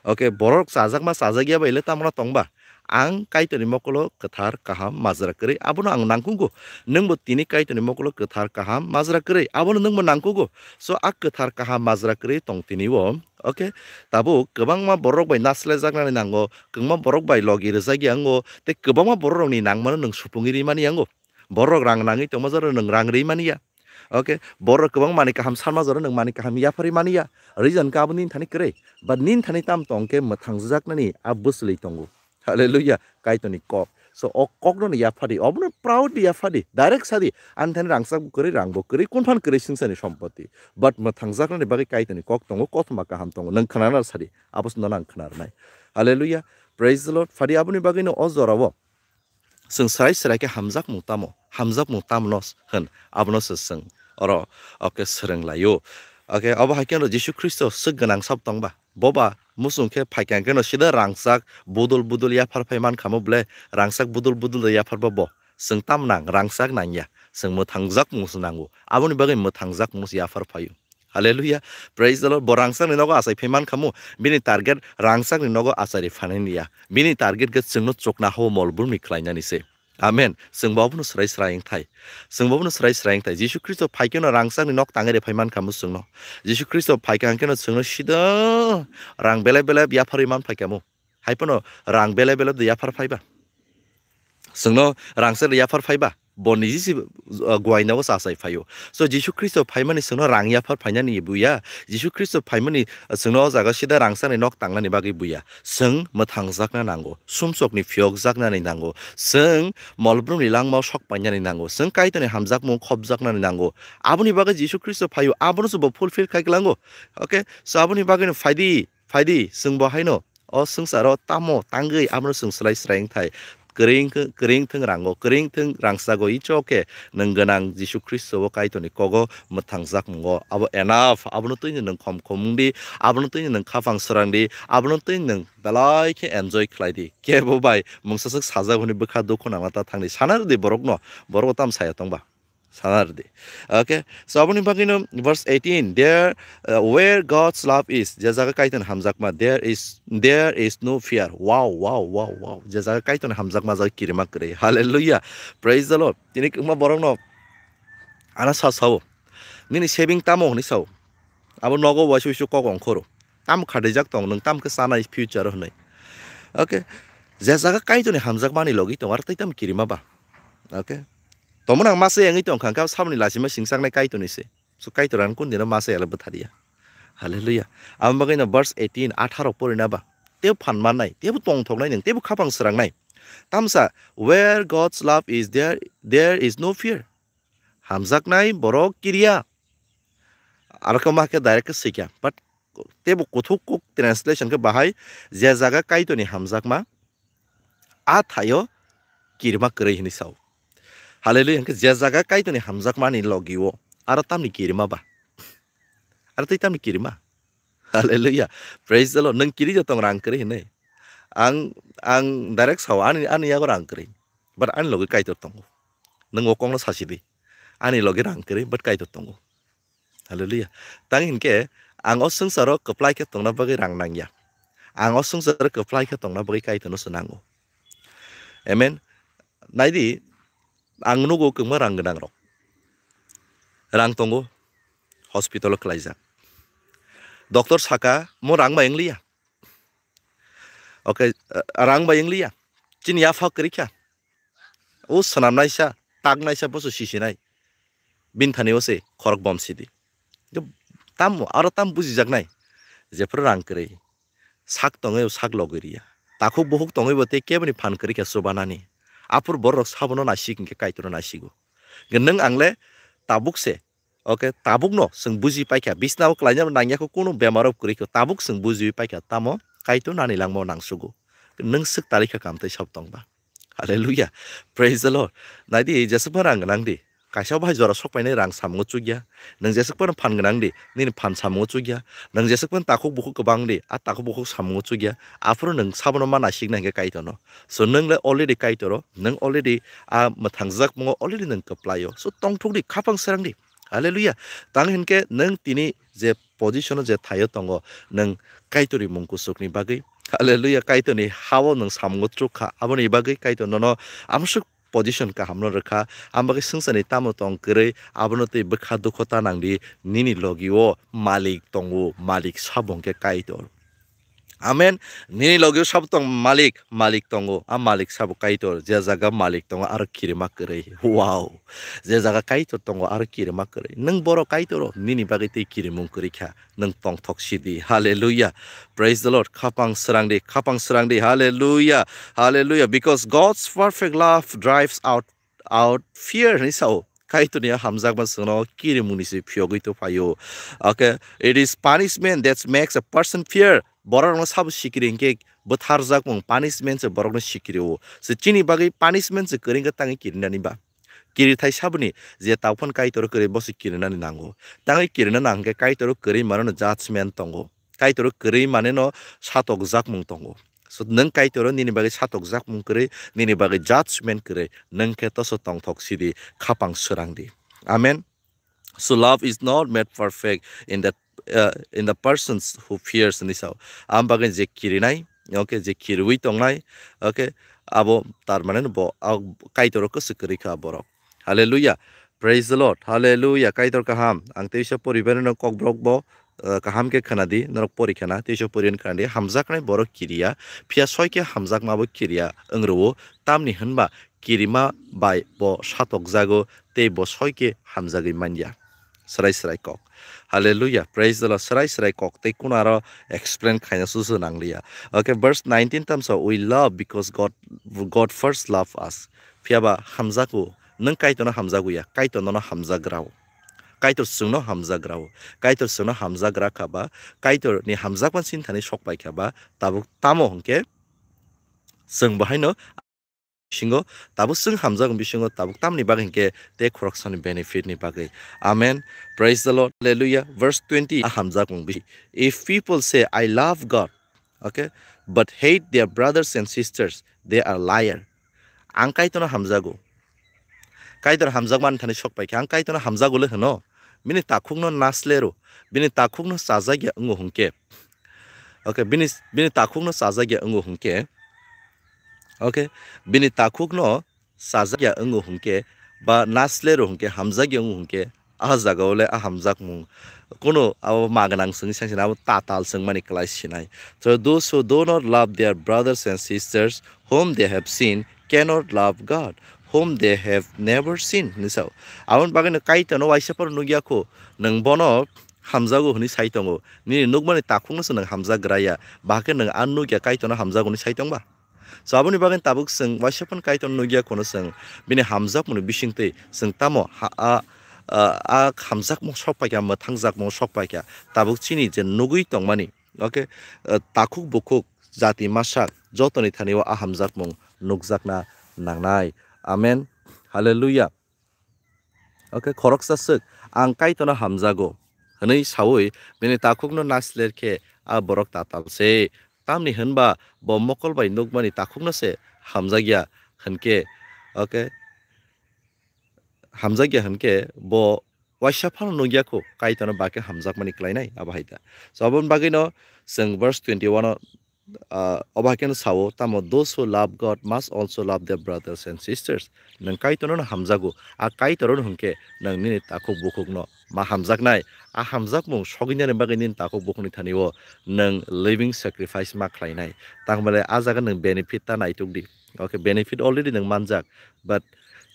Okay, borok chajakma chajakya bai le tamo tongba? Ang Kaitorni mokolo kwthar kaham majra kwrwi, abono ang nangkugo. Nwngbo tini Kaitorni mokolo kwthar kaham majra kwrwi, abono nwngbo nangkugo. So a kwthar kaham majra kwrwi tong tini o. Okay, tabuk kwbangma borok bai naslaijaknani nango, kwbangma borok bai logi rwjakya wngo, tei kwbangma borok rokni nangmano nwng supungwi rimani yango. Borok rang nangwi tongma jora nwng rang rimani ya. Okay, borok kwbang manwi kaham sanma jora nwng manwi kaham yapharwi mani ya. Reason khe abo nini thani kwrwi. But nini thani tam tong khe mwthangjaknani a bwswlwi tongo. Hallelujah. Kaitorni kok. So o kokno ni yaphadi. Obono proudly yaphadi. Direct sadi. Ani thani rangchak bo kwrwi, rang bo kwrwi, kunphan kwrwi swngcharni sompoti. But mwthangjaknani bagwi Kaitorni kok tongo, kothoma kaham tongo. Nwng khwnana sadi. Abo se nono ang khwnarwnai. Hallelujah. Praise the Lord. Phadi aboni bagwino o jorao. Chwng srai srai khe hamjakmung tamo, hamjakmung tamo no hwn, abono se chwng oro, oke, swrwng lai-o. Oke, obo hai khe no Jisu Khristo swk gwnang sab tong ba? Bo ba muchung khe phai kha khe no sida rangchak budul budul yaphar phai man kha mo ble, rangchak budul budul de yaphar ba bo? Chwng tam nang, rangchak nang ya, chwng mwthangjakmung se nango. Aboni bagwi mwthangjakmung se yaphar phai-o. Hallelujah. Praise the Lord. Bo rangchakni nogo achai phai man khamu. Bini target rangchakni nogo achari phanani ya. Bini target khe chwngno chukna hao mol brumni khlainani se. Amen. Chwng bo abono srai srai wngthai. Chwng bo abono srai srai wngthai. Jisu Khristo phai kheno rangchakni nok tangwi re phai man khamu chwngno. Jisu Khristo phai kha hwnkhe no chwngno sida rang belai belai yapharwi man phai khamu. Hai phano rang belai belai de yaphar phaiba. Chwngno rangchak de yaphar phaiba. Bo niji si, uh, guaina o sa achai phaio. So Jisu Khristo phaimani chwngno rang yaphar phainani buya. Jisu Khristo phaimani, uh, chwngno o jaga sida rangchakni nok tangnani bagwi buya. Chwng mwthangjakna nango. Sumsokni phiyokjaknani nango. Chwng molbrumni langmao sok painani nango. Chwng Kaitorni hamjakmung khopjaknani nango. Aboni bagwi Jisu Khristo phaio. Abono se bo fulfill khai klango. Okay? So aboni bagwino phaidi, phaidi, chwng bo haino. O swngcharo tamo tangwi abono chwng swlai swrai wngthai. Kwrwi wngkhe, kwrwi wngthwng rango, kwrwi wngthwng rangchago, it's okay. Nwng gwnang Jisu Khristo o Kaitorni kogo mwthangjak mungo. Abo enough. Abono twini nwng khom khom wngdi, abono twini nwng khapang srangdi, abono twini nwng belai khe enjoy khlaidi. Kebo bai mungsa swk sajak hwnwi bwkha dukhu nangna ta thangdi. Sana rwdi borokno, borok bo tamo saya tongba. Sana rwdi. Okay, so aboni bagwino verse eighteen, there, uh, where God's love is, je jaga Kaitorni hamjakma, there is, there is no fear. Wow, wow, wow, wow. Je jaga Kaitorni hamjakma, jaga kirima kwrwi. Hallelujah. Praise the Lord. Tini kwbangma borokno ano sa sao. Nini saving tamo hwnwi sao. Abo nogo waisa waisa kok ongkhoro. Tamo khatijak tong, nwng tamo khe chanai future hwnwi. Okay. Je jaga Kaitorni hamjakmani logi tong, aro tei tamo kirima ba. Okay. Tomon ang masa yangwi tong kha, kha saboni lachima singchaknai Kaitorni se. So Kaitor ang kun dino masa yala bwthar ya. Hallelujah. Amo bagwi no verse eighteen, atharo porina ba. Tebo phan mannai, tebo tongthoknai nwng, tebo khapang srangnai. Tamsa, where God's love is, there, there is no fear. Hamjaknai borok kiriya. Aro khe ma khe direct khe swikha. But tebo kuthuk kuk translation khe bahai je jaga Kaitorni hamjakma, a thaio kirima kwrwi hwnwi sao. Hallelujah. Hwnkhe je jaga Kaitorni hamjakmani logi-o, Aro tamni kirima ba? Aro tei tamni kirima? Hallelujah. Praise the Lord. Nwng kiri jotong rang kwrwi hinwi. Ang, ang direct sao, ani, ani yago rang kwrwi. But ani logi Kaitor tongo. Nwng o kokno sasi di. Ani logi rang kwrwi, but Kaitor tongo. Hallelujah. Tang hinkhe ang o swngcharo kwplai khe tongna bagwi rang nangya. Ang o swngcharo kwplai khe tongna bagwi Kaitorno se nango. Amen. Naidi, ang nugo kwbangma rang gwnang rok. Rang tongo, hospital o kwlaijak. Doctor saka, mo rang bai wngliya. Okay, rang bai wngliya. Chini yapha kwrwi kha. O swnamnaisa, taknaisa boso sisinai. Bini thani o se khorok bom sidi. Tamo, aro tam bujijaknai. Jephru rang kwrwi. Sak tongwi sak logwi riya. Takhuk bukhuk tongwi bo tei keboni phan kwrwi kha chubanani. Aphuru borok sabono naisik hinkhe Kaitorno naisigo. Nwng angle tabuk se. Okay, tabukno chwng buji paikha. Bisnao kwlainabo nangya kho, kunu bemaro kwrwi kho. Tabuk chwng bujiwi paikha. Tamo Kaitor nani langmao nangsugo. Nwng swk tali kha kam tei sab tongba. Hallelujah. Praise the Lord. Naidi, jeswk phano rang gwnang di. Kaisa bahai jora sok painai rang samungo chukya. Nwng jeswk phano phan gwnang di, nini phan samungo chukya. Nwng jeswk phano takhuk bukhuk kwbang di, a takhuk bukhuk samungo chukya. Aphuru nwng sabono ma naisik nai hinkhe Kaitorno. So nwng le already Kaitoro, nwng already a mwthangjak mungo already nwng kwplaio. So tongthok di, khapang srang di. Hallelujah. Tang hinkhe nwng tini je position o je thaio tongo, nwng Kaitorni mung kuchukni bagwi. Hallelujah. Kaitorni hao nwng samungo chuk kha. Aboni bagwi Kaitor nono amsuk position kahamno rwkha. Ang bagwi swngcharni tamo tong kwrwi, abono tei bwkha dukho ta nang di, nini logio malik tongo, malik sabo hwnkhe Kaitor. Amen. Nini logio sabo tong malik, malik tongo, a malik sabo Kaitor, je jaga malik tongo aro kirima kwrwi. Wow. Je jaga Kaitor tongo aro kirima kwrwi. Nwng borok Kaitoro, nini bagwi tei kirimung kwrwi kha. Nwng tongthok sidi. Hallelujah. Praise the Lord. Khapang srang di, khapang srang di. Hallelujah. Hallelujah. Because God's perfect love drives out, out fear hinwi sao. Kaitorni hamjakma chwngno kirimungni se phiyogwi to phaio. Okay, it is punishment that makes a person fear. Borokno sabo sikiri hinkhe bwtharjakmung, punishment se borokno sikiri o. Se chini bagwi punishment se kwrwi hinkhe tangwi kirinani ba. Kirithai saboni je taphon Kaitor kwrwi bosi kirinani nango. Tangwi kirina nang hinkhe Kaitor kwrwi manono judgment tongo. Kaitor kwrwi maneno satokjakmung tongo. So nwng Kaitor nini bagwi satokjakmung kwrwi, nini bagwi judgment kwrwi, nwng khe toso tongthok sidi, khapang srang di. Amen. So love is not made perfect in that, uh, in the persons who fears hinwi sao. Am bagwi je kirinai, okay, je kiriwi tongnai, okay, abo tar mane bo Kaitor kwswk kwrwi kha borok. Hallelujah. Praise the Lord. Hallelujah. Kaitor kaham. Ang teisa poribai no kokborok bo, uh, kaham khe khwnadi, norok pori khana, teisa pori khana di. Hamjaknai borok kiriya, phiya soi khe hamjakma bo kiriya, wngrwo, tamni hwnba kirima bai bo satokjago, tei bo soi khe hamjagwi manya. Srai srai kok. Hallelujah. Praise the Lord. Srai srai kok. Tei kuno aro explain khaina susu nangliya. Okay, verse nineteen tamsa, "We love because God, God first loved us." Phiya ba hamjago. Nwng Kaitorno hamjago ya. Kaitor nono hamjagrao. Kaitor chwngno hamjagrao. Kaitor chwngno hamjagra kha ba, Kaitorni hamjakma sinthani sok pai kha ba, tabuk tamo hwnkhe chwng bahaino bisingo tabuk chwng hamjakmung bisingo tabuk tamni bagwi hinkhe tei khoroksani benefit ni bagwi. Amen. Praise the Lord. Hallelujah. Verse twenty, a hamjakmung bisi. If people say, "I love God," okay, but hate their brothers and sisters, they are liar. Ang Kaitorno hamjago. Kaitor hamjakmani thani sok pai khe ang Kaitorno hamjago le hwno. Bini takhukno naslero, bini takhukno chajakya wngo hwnkhe. Okay, bini, bini takhukno chajakya wngo hwnkhe. Okay, bini takhukno chajakya wngo hwnkhe, ba naslero hwnkhe, hamjakya wngo hwnkhe, ah jagao le ah hamjakmung. Kuno abo magwnang chwng seng seng abo tatal chwngmani kwlai sinai. So those who do not love their brothers and sisters whom they have seen cannot love God whom they have never seen, hinwi sao. Aboni bagwino Kaitorno waisa phano nukya kho, nwng bono hamjago hwnwi sai tongo. Nini nukmani takhukno se nwng hamjak gra ya. Bahai khe nwng a nukya Kaitorno hamjago hwnwi sai tongba? So aboni bagwi tabuk chwng waisa phano Kaitor nukya khwno chwng bini hamjakmungni bisingtwi chwng tamo ha-, a, a, a hamjakmung sok paikha, mwthangjakmung sok paikha. Tabuk chini je nugwi tongmani, okay, a, takhuk bukhuk jati masak jotoni thani o a hamjakmung nukjakna nangnai. Amen. Hallelujah. Okay, khoroksa swk. "Ang Kaitorno hamjago," hwnwi saui bini takhukno nasler khe a borok tatal se. Tamni hwnba bo mokol bai nukmani takhukno se hamjakya hwnkhe, okay, hamjakya hwnkhe bo waisa phano nukya kho, Kaitorno ba khe hamjakmani klainai, abo hai ta. So, aboni bagwino chwng verse twenty-one o, ah, obo hai kheno sao, tamo, "Those who love God must also love their brothers and sisters." Nwng Kaitorno hamjago, a Kaitorno hwnkhe nwng nini takhuk bukhukno ma hamjaknai. A hamjakmung sogwinani bagwi nini takhuk bukhukni thani-o nwng living sacrifice ma khlainai. Tangmale a jaga nwng benefit ta naituk di. Okay, benefit already nwng manjak, but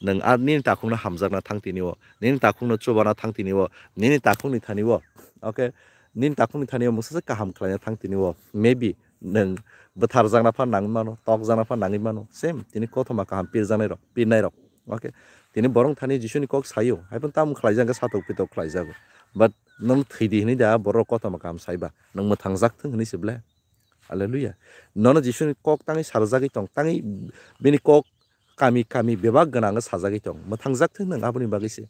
nwng a nini takhukno hamjakna thang tini-o, nini takhukno chubana thang tini-o, nini takhukni thani-o, okay, nini takhukni thani-o mungsa se kaham khlaina thang tini-o, maybe nwng bwtharjakna phan nangwi mano, tokjakna phan nangwi mano, same tini kothoma kaham pirjaknai rok, pirnai rok, okay, tini borok thani Jisuni kok saio, hai phano tamo khlaijak khe satok pitok khlaijago, but nwng thwidi hwnwi da borok kothoma kaham saiba, nwng mwthangjak thung hwnwi se ble. Hallelujah. Nono Jisuni kok tangwi sarjagwi tong, tangwi bini kok kami kami bebak gwnang sajagwi tong. Mwthangjak thung nwng aboni bagwi se.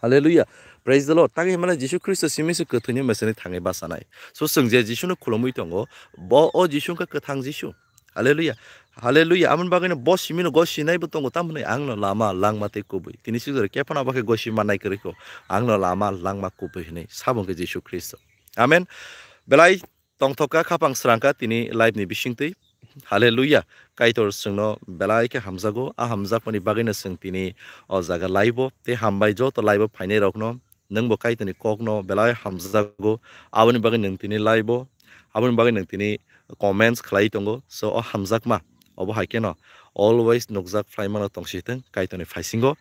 Hallelujah. Praise the Lord. Tangwi himlai Jisu Khristo simi se kwthwini meseni thangwi bachanai. So chwng je Jisuno khulumwi tongo, bo o Jisu wngkha kwthang Jisu. Hallelujah. Hallelujah. Amoni bagwino bo simino gosinaibo tongo, tamoni angno lama, langma tei kubui. Tini sijoro kephano abo khe gosi mannai kwrwi kho. Angno lama, langma, kubui hwnwi sabo wngkha Jisu Khristo. Amen. Belai tongthokka, khapang srangkha tini live ni bisingtwi. Hallelujah. Kaitor chwngno belai khe hamjago. A hamjakmani bagwino chwng tini o jaga live o tei hambai joto live o phainai rokno. Nwngbo Kaitorni kokno belai hamjago. Aboni bagwi nwng tini live o, aboni bagwi nwng tini comments khlai tongo. So o hamjakma obo hai kheno always nukjak phlaimano tongsi thung Kaitorni phaisingo.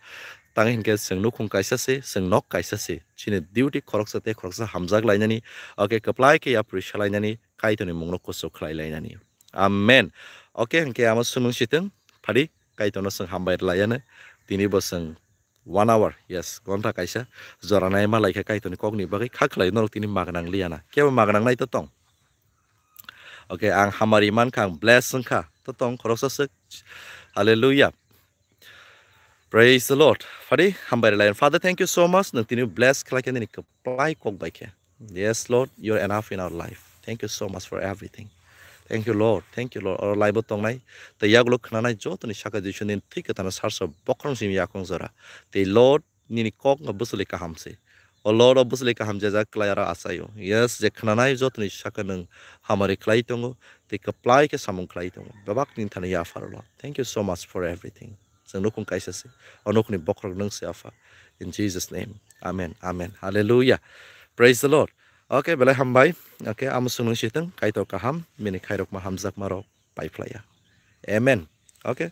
Tangwi hinkhe chwng nukhung kaisa se, chwng nok kaisa se. Chini duty khoroksa tei khoroksa hamjak lainani, okay, kwplai khe yapri salainani, Kaitorni mungno kuchuk khlai lainani. Amen. Okay, hinkhe amo swnung sitwng, phadi Kaitorno chwng hambai rwlaiano. Tini bo chwng one hour, yes, gonta kaisa jora naima laikha Kaitorni kokni bagwi, kha khlai norok tini magnang liyana. Kebo magnang nai to tong. Okay, ang hamari mankha, ang bless wngkha. To tong khoroksa swk. Hallelujah. Praise the Lord. Phadi hambai rwlaiano. Father, thank you so much. Nwng tini bless khlaikha nini kwplai kok bai khe. Yes, Lord, you're enough in our life. Thank you so much for everything. Thank you, Lord. Thank you, Lord. Oro live o tongnai tei yagulo khwnanai jotoni saka Jisu nini thwi kwthangno sarso bokhorong simi yakung jora. Tei Lord, nini kok no bwswlwi kaham se. O Lord, o bwswlwi kaham jajak klai aro achaio. Yes, je khwnanai jotoni saka nwng hamari khlai tongo, tei kwplai khe samung khlai tongo. Bebak nini thani yapharo Lord. Thank you so much for everything. Chwng nukhung kaisa se. O nukhungni bokhorok nwng se Apha. In Jesus' name. Amen. Amen. Hallelujah. Praise the Lord. Okay, belai hambai. Okay, amo chwng nwng sitwng. Kaitor kaham. Bini khairokma hamjakma rok pai phlaiya. Amen. Okay.